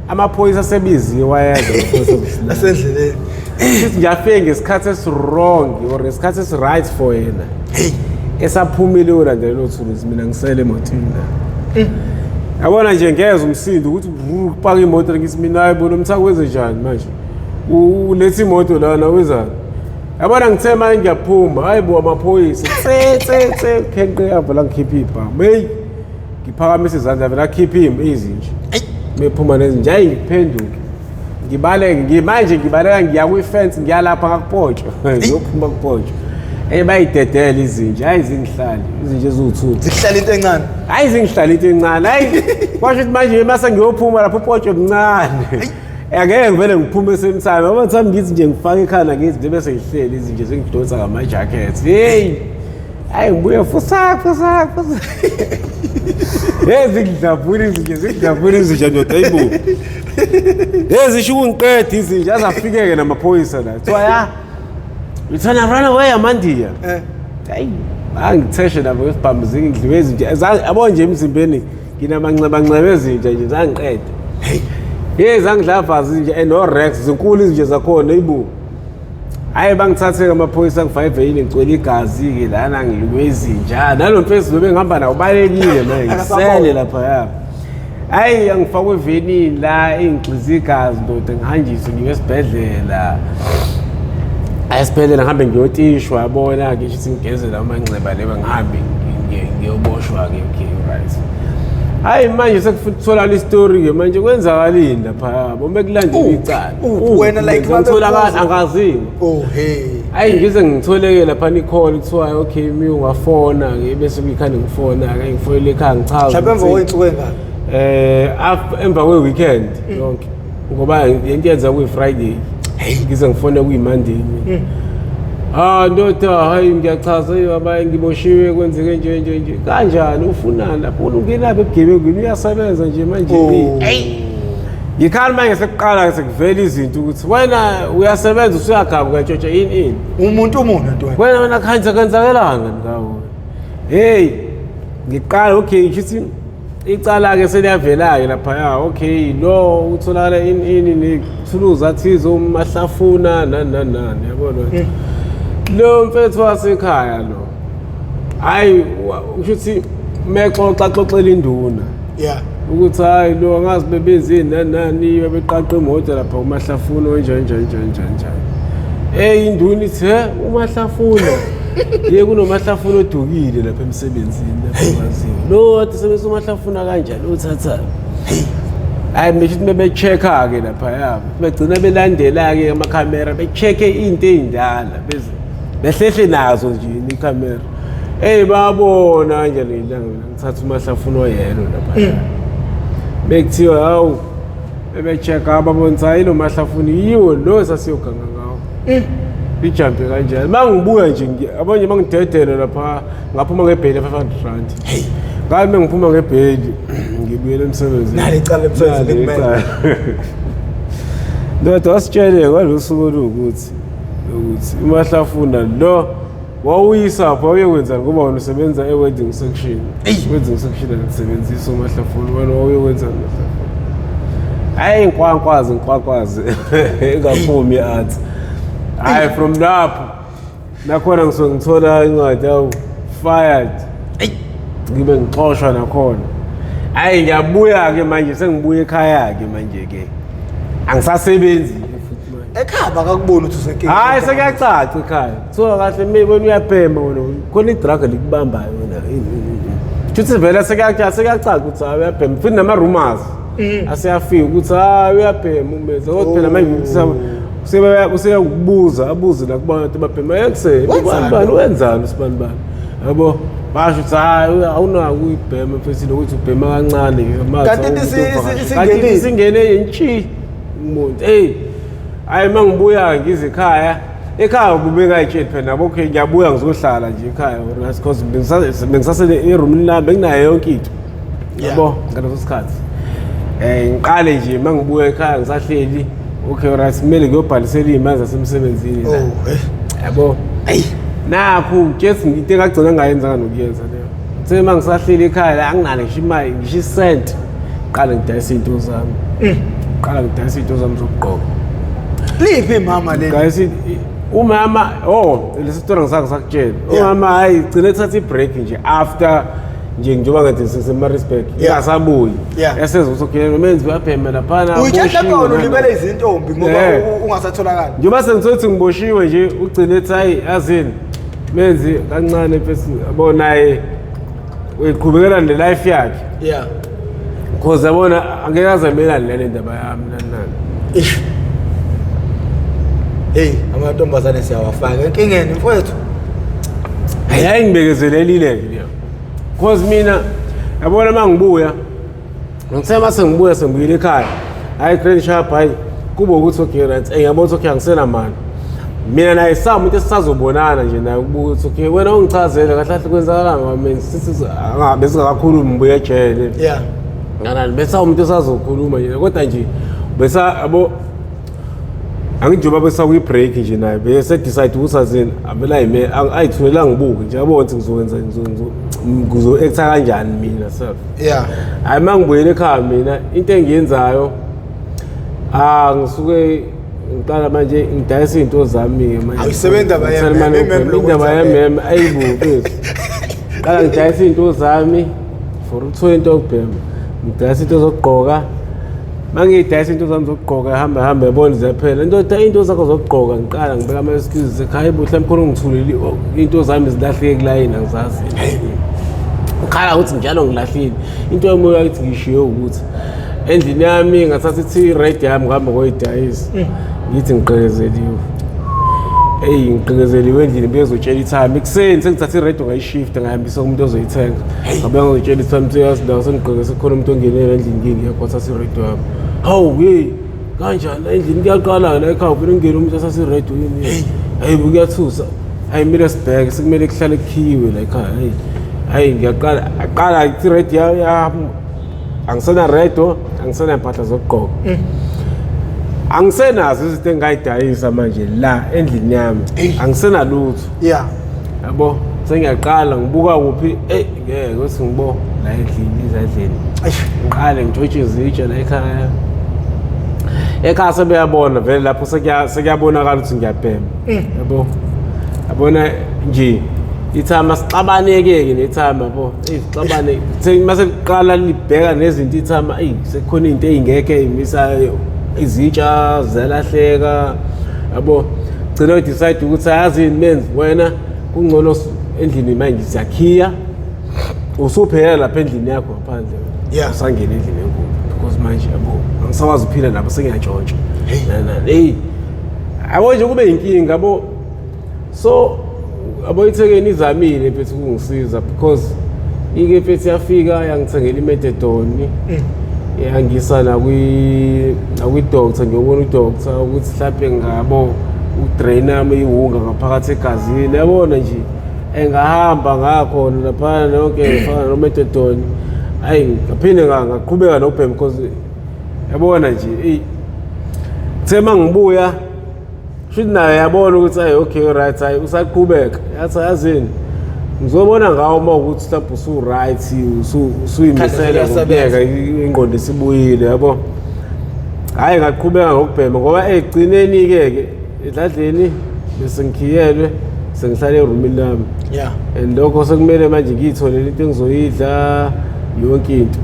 amaphoyisa asebiziwe, wayeza amaphoyisa azosilanda. Asendleleni. Sithi nje afike ngesikhathi esi-wrong or ngesikhathi esi-right for yena. Esaphumile uyolandela lelo thuluzi, mina ngisele emotini la. Yabona nje ngezwa umsindo ukuthi kupaka imoto, ngithi mina hayi bona umthako wenze njani manje, uletha imoto lana wenzani? Yabona ngithe manje ngiyaphuma, hayi bo, amaphoyisa, tse tse tse, khenqe yavela ngikhipha ibhamu, hey, ngiphakamise izandla, vele akhiphe izinja, mephuma nezinja, hayi, ngiphenduke ngibaleke, ngimanje ngibaleka ngiya kwi-fence, ngiya lapha ngakupotsho, ngiyophuma kupotsho. Eyi, bayidedela izinja, hayi, zingihlali izinja eziwu-two. Zihlala into encane. Hayi, zingihlala into encane, hayi, kwasho ukuthi manje mase ngiyophuma lapho upotsho mncane, angeke ngivele ngiphume same time, ngoba thami ngithi nje ngifake ekhanda, ngithi nje bese ngihleli izinja zingidonsa ngama-jacket, heyi, hayi, ngibuye fusak fusak fusak, hey, zingidlabula izinja, zingidlabula izinja, ndoda, hayibo, hey, zisho ukungiqeda izinja, azafikeke namaphoyisa la, kuthiwa ya, you trying to run away, amandiya. Hayi, bangitheshe nabo ngesibhamu, zingidliwe izinja. Yabo nje emzimbeni nginamanxebanxeba ezinja nje, zangiqeda. Hey, zangidlavaza izinja and no-rex, zinkulu izinja zakhona, ibu. Hayi, bangithathe amaphoyisa, ngifake evenini, ngigcwele igazi-ke lana, ngilume izinja. Nalo mfesi lo bengihamba nawo ubalekile manje, ngisele laphaya. Hayi, angifakwe evenini la, ingigxiza igazi, ndoda, ngihanjiswe ngiwe esibhedlela. Hayi, esibhedlela ngihambe ngiyotishwa, yabona, ngisho ukuthi ngigeze la amanxeba leyo, ngihambe ngiyoboshwa-ke. Okay, right. Hayi, manje sekufuna ukutholakala isitori-ke manje, kwenzakalini lapha bome kulandela icala. Wena like Ngitholakala babekubuza- angaziwa. Oh hey. Hayi, ngize ngitholeke lapha i-call, kuthiwa okay, mi ungafona-ke, bese kuyikhande ngifona-ke, ngifonele ekhaya ngichaza Mhlawumbe emva ukuthi- kwey'nsuku ey'ngaki? Emva kwe-weekend yonke, ngoba lento yenza kuyi-Friday, ngize ngifone kuyi-Monday. Ah ndoda, hayi, ngiyachaza, hey baba, ngiboshiwe, kwenzeke nje nje nje. Kanjani, ufunani lapho, ungenaphi ebugebengwini, uyasebenza nje manje? Oh. Hey, ngikhala manje, sekuqala sekuvela izinto ukuthi wena uyasebenza, usuyagaba, uyatshontsha, ini ini. Umuntu umuntu ntwana. Wena khanza kwenzakelanga ngawo. Hey, ngiqala, okay, ngithi icala-ke seliyavela-ke laphaya, okay, lo utholakala ini ini nethuluzi athize umahlafuna nani nani nani, yabona lo mfethu wasekhaya lo, hhayi, kusho ukuthi mexoxa xoxela induna ukuthi hayi, lo angazi bebenzini nani nani, babeqaqa imoto lapha umahlafuna wenjani njani njani njani njani. Ey, induna ithi, he, umahlafuna ye, kunomahlafuna odukile lapha emsebenzini lapha kwaziwa lo wathi sebenzisa umahlafuna kanjani, uthathani? Hayi, mesho ukuthi bebe-check-a-ke laphaya, begcina belandela-ke amakhamera, be-check-e into ey'ndala, beze behlehle nazo nje ikhamera. Eyi, babona kanjani ilanga mina ngithatha umahlafuna oyelo laphaya, bekuthiwa hawu, bebe-check-a, babona ukuthi hayi, lo mahlafuna yiwo lo sasiyoganga ngawo, ijampe kanjani. Uma ngibuya nje abanye bangidedela lapha, ngaphuma ngebheli ya-R500. Ngathi uma ngiphuma ngebheli ngibuyela emsebenzini. Nali icala emsebenzini Nali likumele. icala. Ndoda, wasitshele kwalo suku oluwukuthi ukuthi umahlafuna lo wawuyisapho, wawuyokwenzani, ngoba wena usebenza e-wedding section. Wedding section akusebenzisi umahlafuna, wena wawuyokwenzani umahlafuna? Hayi, nkwankwazi nkwankwazi, engaphumi i-answer. Hayi, from lapho nakhona ngisuke ngithola incwadi, awu, fired, ngibe ngixoshwa nakhona. Hayi, ngiyabuya-ke manje, sengibuya ekhaya-ke manje-ke, angisasebenzi-ke futhi manje. Ekhaya bakakuboni ukuthi usenkingeni? Hhayi, sekuyacaca ekhaya, kuthiwa kahle mi wena uyabhema, wena khona i-drug likubambayo wena. Shuthi vele sekuyacaca ukuthi hayi, uyabhema, futhi nama-rumors aseyafika ukuthi hayi, uyabhema umenza, kodwa phela manje useyakubuza, abuze nakubantu ababhema ekuse. Wenzani? Bani wenzani usibani bani, yabo, basho ukuthi hayi, awunako uyibhema mfethu, nokuthi ubhema kancane. Kanti into Kanti isingenile. isingene ntshi umuntu. Eyi, hayi, uma ngibuya ngize ekhaya, ekhaya kube ngayitsheli phela nabo, okay, ngiyabuya ngizohlala nje ekhaya because bengisasele erumini lami, benginayo yonke into, yabo, ngaleso sikhathi. Ngiqale nje uma ngibuya ekhaya ngisahleli, okay, right, kumele ngiyobhalisela iy'mali zasemsebenzini la. Oh, eh. Yabo, nakhu just into engagcina ngayenzanga nokuyenza leyo. Ngithe uma ngisahleli ekhaya la, anginalo ngisho imali, ngisho isenti, qala ngidayisa iy'nto zami, qala ngidayisa iy'nto zami zokugqoka. Liphi imama leli? Guys, umama, oh, lesi story ngisake sakutshela. Umama hayi gcina ethatha i-break nje after nje njengoba ngathi siseMaritzburg ingasabuyi. Yaseza ukuthi okay nomenzi uyabhema laphana. Uyitshela mhlawumbe wena ulibele izintombi ngoba ungasatholakali. Njengoba sengithola ukuthi ngiboshiwe nje ugcine ethi hayi yazini menzi kancane mfethu yabo naye uyiqhubekela ne life yakhe. Yeah. Because yabona angeke aze amelane nale ndaba yami nani nani. Ish. Hey, amantombazane siyawafaka enkingeni mfowethu. Hayi ngibekezelelile ke leyo. Because mina yabona uma ngibuya ngithe uma sengibuya sengibuyile ekhaya. Hayi grand sharp hayi kube ukuthi okay right ngiyabona ukuthi okay angisenamali. Mina naye samuntu esisazobonana nje naye ukubuka ukuthi okay wena ungichazele kahle kahle kwenzakalani ngoba mina sithi angabe singakakhulumi ngibuye ejele. Yeah. Nganani bese umuntu esazokhuluma nje kodwa nje bese yabo angithi njengoba besakwi-break nje naye bese decide ukuthi azini avele ayime ayithulela ngibuke nje yabona ukuthi ngizokwenza ngizo-acta kanjani mina self. Yeah. Hayi uma ngibuyele ekhaya mina into engiyenzayo ngisuke ngiqala manje ngidayisa izinto zami-ke manje. Awuyisebenzi indaba ye-MM, i-MM Indaba ye-MM ayibo mfethu. Qala ngidayisa izinto zami for ukuthola into yokubhema. Ngidayisa into zokugqoka. Uma ngiyidayisa into zami zokugqoka hamba hamba yabona ziyaphela. Indoda into zakho zokugqoka ngiqala ngibeka ama-excuses ekhaya bo mhlawumbe khona ungithulele into zami zilahleke kulayini angizazi. Ngikhala ukuthi njalo ngilahlile. Into yomoya ukuthi ngishiye ukuthi endlini yami ngathatha ithi red yami ngihamba ngoyidayisa. Ngithi ngiqekezeliwe. Eyi ngiqekezeliwe endlini bezotshela ithami ekuseni sengithatha iredo ngayishifta ngayihambisa kumuntu ozoyithenga. Ngabe ngizotshela ithami ukuthi yazi la sengiqekeze khona umuntu ongenele endlini ngingekho wathatha iredo yami. Hawu hey kanjani endlini kuyaqala la ekhaya ufuna ungene umuntu athatha iredo yini? Hayi kuyathusa. Hayi kumele sibheke sekumele kuhlale kukhiwe la ekhaya. Hayi hayi ngiyaqala aqala iredo yami angisena redo angisena impahla zokugqoka. Angisenazo izinto engayidayisa manje la endlini yami. Angisenalutho. Yeah. Yabo sengiyaqala ngibuka kuphi ngeke ukuthi ngibo la endlini izandleni. Ngiqale ngitshontshe izitsha la ekhaya. Ekhaya sebeyabona vele lapho sekuyabonakala ukuthi ngiyabhema. Yabo. Yabona nje ithama sixabaneke-ke nethama yabo. Sixabane mase kuqala libheka nezinto ithama sekukhona into ey'ngekho ey'misayo izitsha ziyalahleka yabo. Gcina udecide ukuthi ayazini menzi wena kungcono endlini manje siyakhiya usuphela lapha endlini yakho ngaphandle. Yeah. Usangena endlini enkulu because manje yabo angisakwazi ukuphila nabo sengiyantshontsha. Hey. Yabo nje kube inkinga yabo. So yabo ithekeni izamile mfethu ukungisiza because ike mfethu yafika yangithengela imethadone. Yangisa nakwi doctor ngiyobona udoctor ukuthi mhlawumbe ngabo udrain ami iwunga ngaphakathi egazini yabona nje engahamba ngakhona laphana yonke ngifaka nomethadone. Hayi ngaphinde ngaqhubeka nokubhema because yabona nje eyi kuthe uma ngibuya shuthi naye yabona ukuthi hayi okay right hayi usaqhubeka yathi yazini ngizobona ngawo uma ukuthi mhlawumbe usu-right usuyimisela ngokuyeka ingqondo isibuyile yabo. Hhayi ngaqhubeka ngokubhema ngoba ekugcineni-ke ke edladleni bese ngikhiyelwe sengihlala erumini lami. Yeah. And lokho sekumele manje ngiyitholele into engizoyidla yonke into.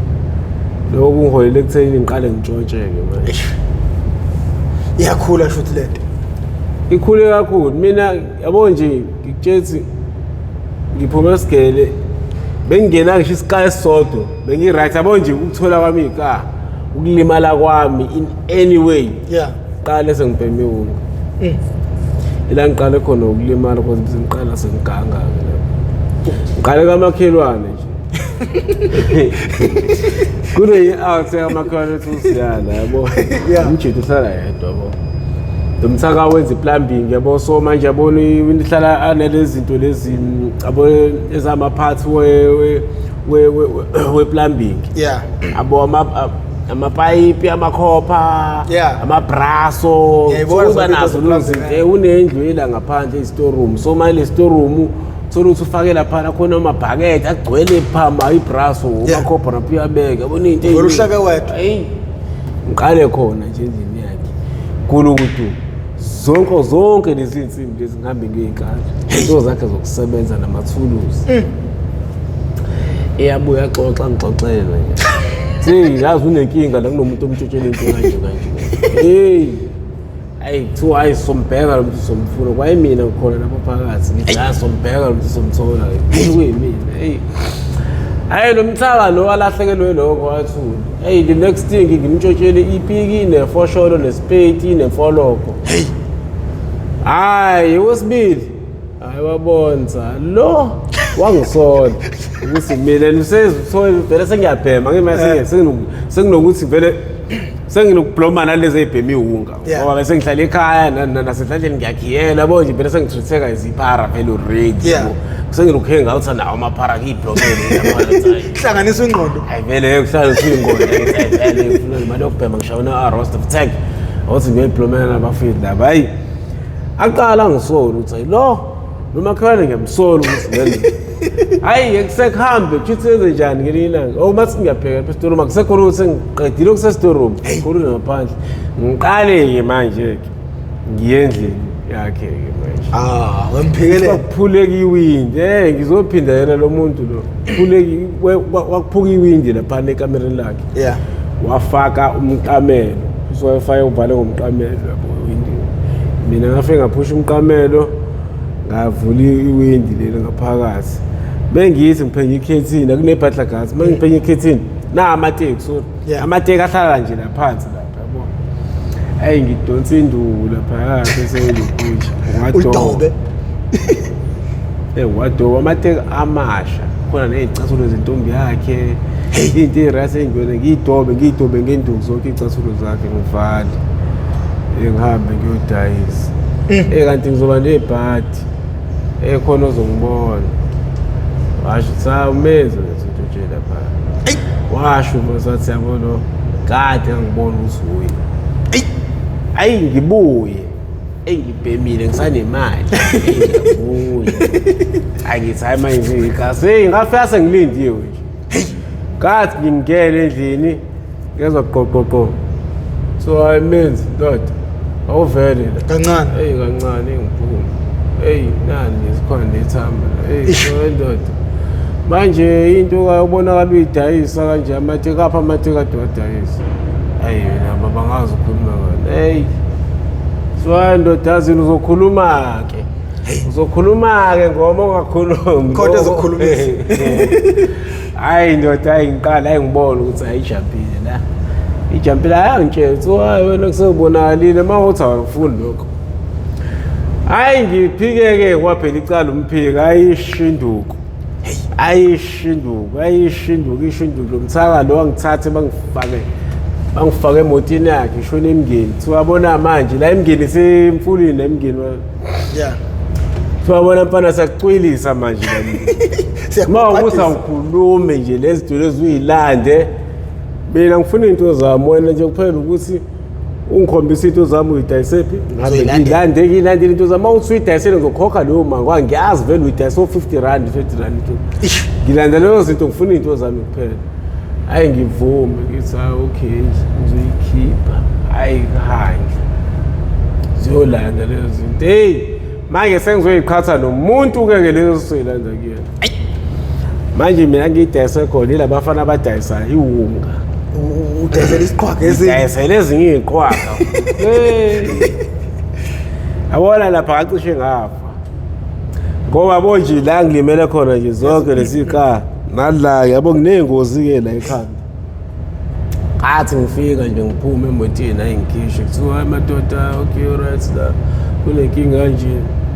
Lokho kungiholele ekutheni ngiqale ngitshontsheke manje. Iyakhula shuthi lento. Ikhule kakhulu. Mina yabo nje ngikutshela ngiphuma esigele bengingena ngisho isikaya esisodwa bengi-right yabo nje ukuthola kwami ika ukulimala kwami in any way. Yeah. Qale sengibheme iwunga. Ila ngiqale khona ukulimala because bese ngiqala sengiganga-ke lapho. Ngiqale kamakhelwane nje. Kune-out yakamakhelwane ethi usiyana yabo. Yeah. Umjidi uhlala yedwa yabo. Lo mthaka wenza i-plumbing yabo so manje yabona ihlala analezi zinto lezi yabo ezamaphathi we-plumbing. Yeah. Abo amapayipi amakhopha Yeah. amabraso Ngiyayibona uba zonke nazo into lezo ze-plumbing, zinto. Unendlu ela ngaphandle i-storeroom so manje le storeroom uthola ukuthi ufake laphana khona amabhakede agcwele phama ibraso Yeah. amakhopha lapho uyabeka yabona into Vele eyiningi. uhleke wedwa. Eyi, ngiqale khona nje endlini yakhe kulukudu Zonke zonke lezi nsimbi lezi ngihambe ngiyinkala. Into zakhe zokusebenza namathuluzi. Eyabuya axoxa ngixoxele nje. Hey, yazi unenkinga la kunomuntu omtshotshela into kanje kanje. Hey. Ayi kuthiwa hayi sombheka lo muntu somfuna kwayimina ngikhona lapho phakathi ngithi hayi sombheka lo muntu somthola kuyimina. Hey. Hayi lo mthaka lo alahlekelwe lokho wathula. Hey the next thing ngimtshotshele ipiki nefosholo nesipeti nemfologo. Hey. Hayi wesibili. Hayi wabonza lo wangisola ukuthi mina nisezithola vele sengiyabhema ngimase senginokuthi vele senginokubloma nalezi ey'bhema iwunga ngoba bese ngihlala ekhaya nasenhlanhleni ngiyakhiyela yabo nje vele sengitreatheka iziphara vele already yabo senginokuhenga out nawo amaphara ngiyiblomele hlanganisa ingqondo. Hayi vele kuhlanganisa ingqondo vele ngifuna imali yokubhema ngishayona a-roast of tag awuthi ngiyoyiblomela nabafethu laba. Hayi aqala ngisola ukuthi hayi lo nomakhelwane ngiyamsola ukuthi ngenze hayi kusekuhambe kushuthi senze njani ngelinye ilanga. Oh mathi ngiyabheka lapha esitorumu akusekhona ukuthi sengiqedile okusesitorumu khulule ngaphandle ngiqale-ke manje-ke ngiye endlini yakhe-ke manje. Ah, wemphikelele. Kwakuphuleka iwindi. Ngizophinda yena lo muntu lo. Phuleki wakuphuka iwindi laphana ekamereni lakhe. Wafaka umqamelo. Usowafaka uvale ngomqamelo yabo iwindi. Mina ngafike ngaphusha umqamelo ngavula iwindi leli ngaphakathi. Bengithi ngiphenye ikhethini akunebhatla gas. Mangiphenye ikhethini na amateki sorry. Amateki ahlala nje la phansi lapha yabo. Ayi ngidonsa induku lapha bese uyiphusha. Udobe. Wadoba amateki amasha. Khona nezicathulo zentombi yakhe. Into erase engiyona ngiyidobe ngiyidobe ngenduku zonke izicathulo zakhe ngivale. Ngihambe ngiyodayisa. Kanti ngizoba nebhadi. Khona ozongibona. Washo cha umenzo lezinto nje lapha. Washo basathi yabo lo kade ngibona ukuthi uye. Ayi ngibuye. Engibhemile ngisanemali. Ngiyabuya. Ayi ngithi hayi manje ngikase ngafika sengilindiwe nje. Kathi ngingena endlini ngezwa qoqoqo. So I means ndoda awuvele la. Kancane. Hey kancane ngiphume. Hey nani sikhona nethamba. Hey ndoda. Manje into kayobonakala uyidayisa kanje amateki apha amateki ade wadayisa. Hayi wena baba ngazi ukukhuluma ngani. Hey. So ndoda yazini uzokhuluma ke. Uzokhuluma ke ngoba ungakhulumi. Kodwa ezokukhulumisa. Hayi ndoda hayi ngiqala hayi ngibona ukuthi ayijampile la. Ijampile ayangitshela ukuthi hayi wena kusekubonakalile mawuthi awufuni lokho. Hayi ngiphike-ke kwaphela icala umphika ayishinduku. Ayishinduku, ayishinduku, ishinduku lo mthaka lo angithathe bangifake emotini yakhe ishone emngeni. Kuthiwa bona manje la emngeni semfulini la emngeni. Kuthiwa bona mfana siyakucwilisa manje la. Uma ukuthi awukhulume nje lezi zinto lezi uyilande. Mina ngifuna into zami wena nje kuphela ukuthi ungikhombisa into zami uyidayisephi ngabe ngilande ngilandele into zami. Uma uthi uyidayisele ngizokhokha leyo mali ngoba ngiyazi vele uyidayise o-50 rand 20 rand. Ngilanda lezo zinto ngifuna into zami kuphela. Hayi ngivume ngithi hayi okay ngizoyikhipha. Hayi ngihange ziyolanda lezo zinto. Hey manje sengizoyiqhatha nomuntu-ke ke lezo sizoyilanda kuyena. Manje mina ngiyidayise khona yilabafana abadayisayo iwunga. Udayisela isiqhwaga ezinye. Ngidayisela ezinye iy'qhwaga. Yabona lapha ngacishe ngafa. Ngoba bo nje la ngilimele khona nje zonke lezi qa nala yabo nginey'ngozi-ke la ekhanda. Ngathi ngifika nje ngiphume emotini hayi ngikhishwe kuthiwa hayi madoda okay right la kunenkinga kanje.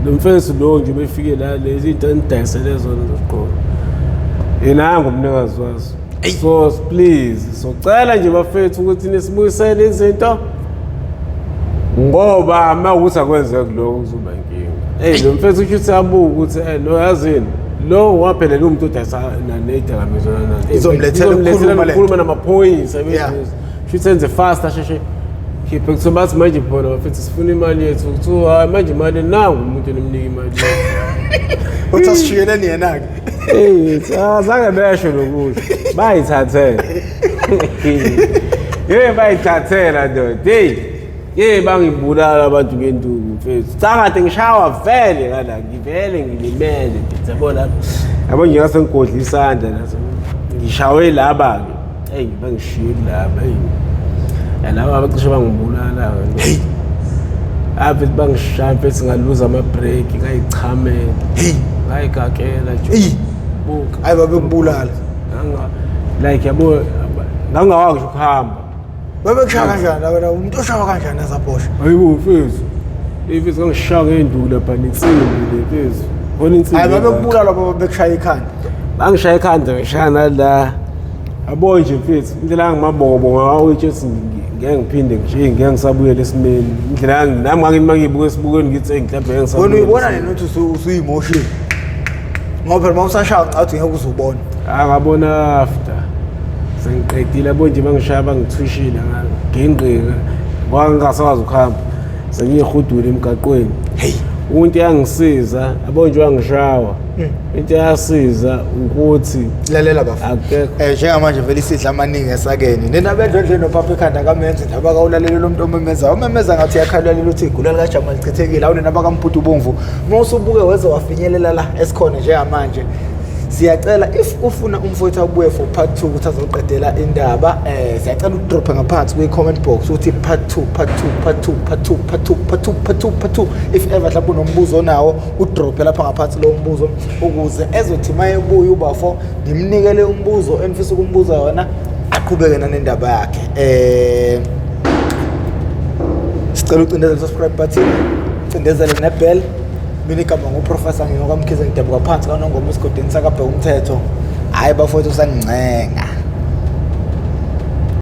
Lo mfethu lo nje ubefike la lezi zinto enidayisele zona zokugqoka. Yena ngumnikazi wazo. So please socela nje bafethu ukuthi nisibuyisele izinto ngoba uma ukuthi akwenzeki lokho kuzoba inkinga. Hey lo mfethu usho ukuthi abuke ukuthi lo yazini lo waphelela umuntu odayisa nezidakamizwa nani. Izomlethela ukukhuluma namaphoyisa Shuthi senze fast asheshe khiphe kuthiwa bathi manje bona bafethu sifuna imali yethu kuthiwa hayi manje imali nangu umuntu enimnika imali. Uthi asishiyeleni yena-ke. Hey, azange besho lokusho. Bayithathela. Hey bayithathela ndoda. Hey. Ye bangibulala abantu ngenduku mfethu. Cha kade ngishawa vele ngala ngivele ngilimele mfethu yabona. Yabo nje ngase ngigodla isandla naso. Ngishawe laba ke. Hey bangishiye laba hey. Laba abacishe bangibulala. Hey. Ave bangishaya mfethu ngaluza ama break ngayichamela. Hey. Ngayikakela nje. Hey. Buka. Hayi babekubulala. Nganga like yabo ngangawaki nje ukuhamba. Babekushaya kanjani laba umuntu oshawa kanjani azabhosha? Hayibo mfethu. Ifethu ngangishaya ngenduku lapha nensimbi le mfethu. Khona insimbi. Hayi babekubulala baba bekushaya ikhanda. Bangishaya ikhanda ngishaya nala. Yabo nje mfethu indlela yangimabongo ngawutshe ukuthi ngeke ngiphinde ngishiye ngeke ngisabuyela esimeni. Indlela yangi nami ngake mangibuka esibukweni ngithi hey mhlawumbe ngeke Wena ngisabuyela. uyibona nini ukuthi usuyi-emotion? Ngoba phela uma usashaya ngicathi ngeke uze ubone. Angabona after. Sengiqedile yabo nje bangishaya bangithushile ngaginqika. Kwangingasakwazi ukuhamba. Sengiyihudula emgaqweni. Hey. Umuntu yangisiza yabo nje wangishawa. Into eyasiza ukuthi Lalela bafo. akekho Njengamanje vele isidla amaningi esakeni. Nina bendlondle nophapha ekhanda kamenzi ndaba kawulalela lo muntu omemezayo. Umemeza ngathi uyakhala uthi igula likaJama lichithekile. Awunina bakaMputu ubomvu. Uma usubuke weze wafinyelela la esikhona njengamanje. Siyacela if ufuna umfowethu abuye for part 2 ukuthi azoqedela indaba siyacela udrophe ngaphansi kwi comment box uthi part 2 part 2 part 2 part 2 part 2 part 2 part 2 part 2 if ever mhlawumbe unombuzo onawo udrophe lapha ngaphansi lowo mbuzo ukuze ezothi mayebuya ubafo ngimnikele umbuzo enifisa ukumbuza yona aqhubeke nanendaba yakhe. Sicela ucindezele subscribe button, ucindezele nebell. Mina igama nguProfessor Ngingo kaMkhize, ngidabuka phansi kaNongoma esigodini sakabheka umthetho. Hhayi bafowethu usangincenga.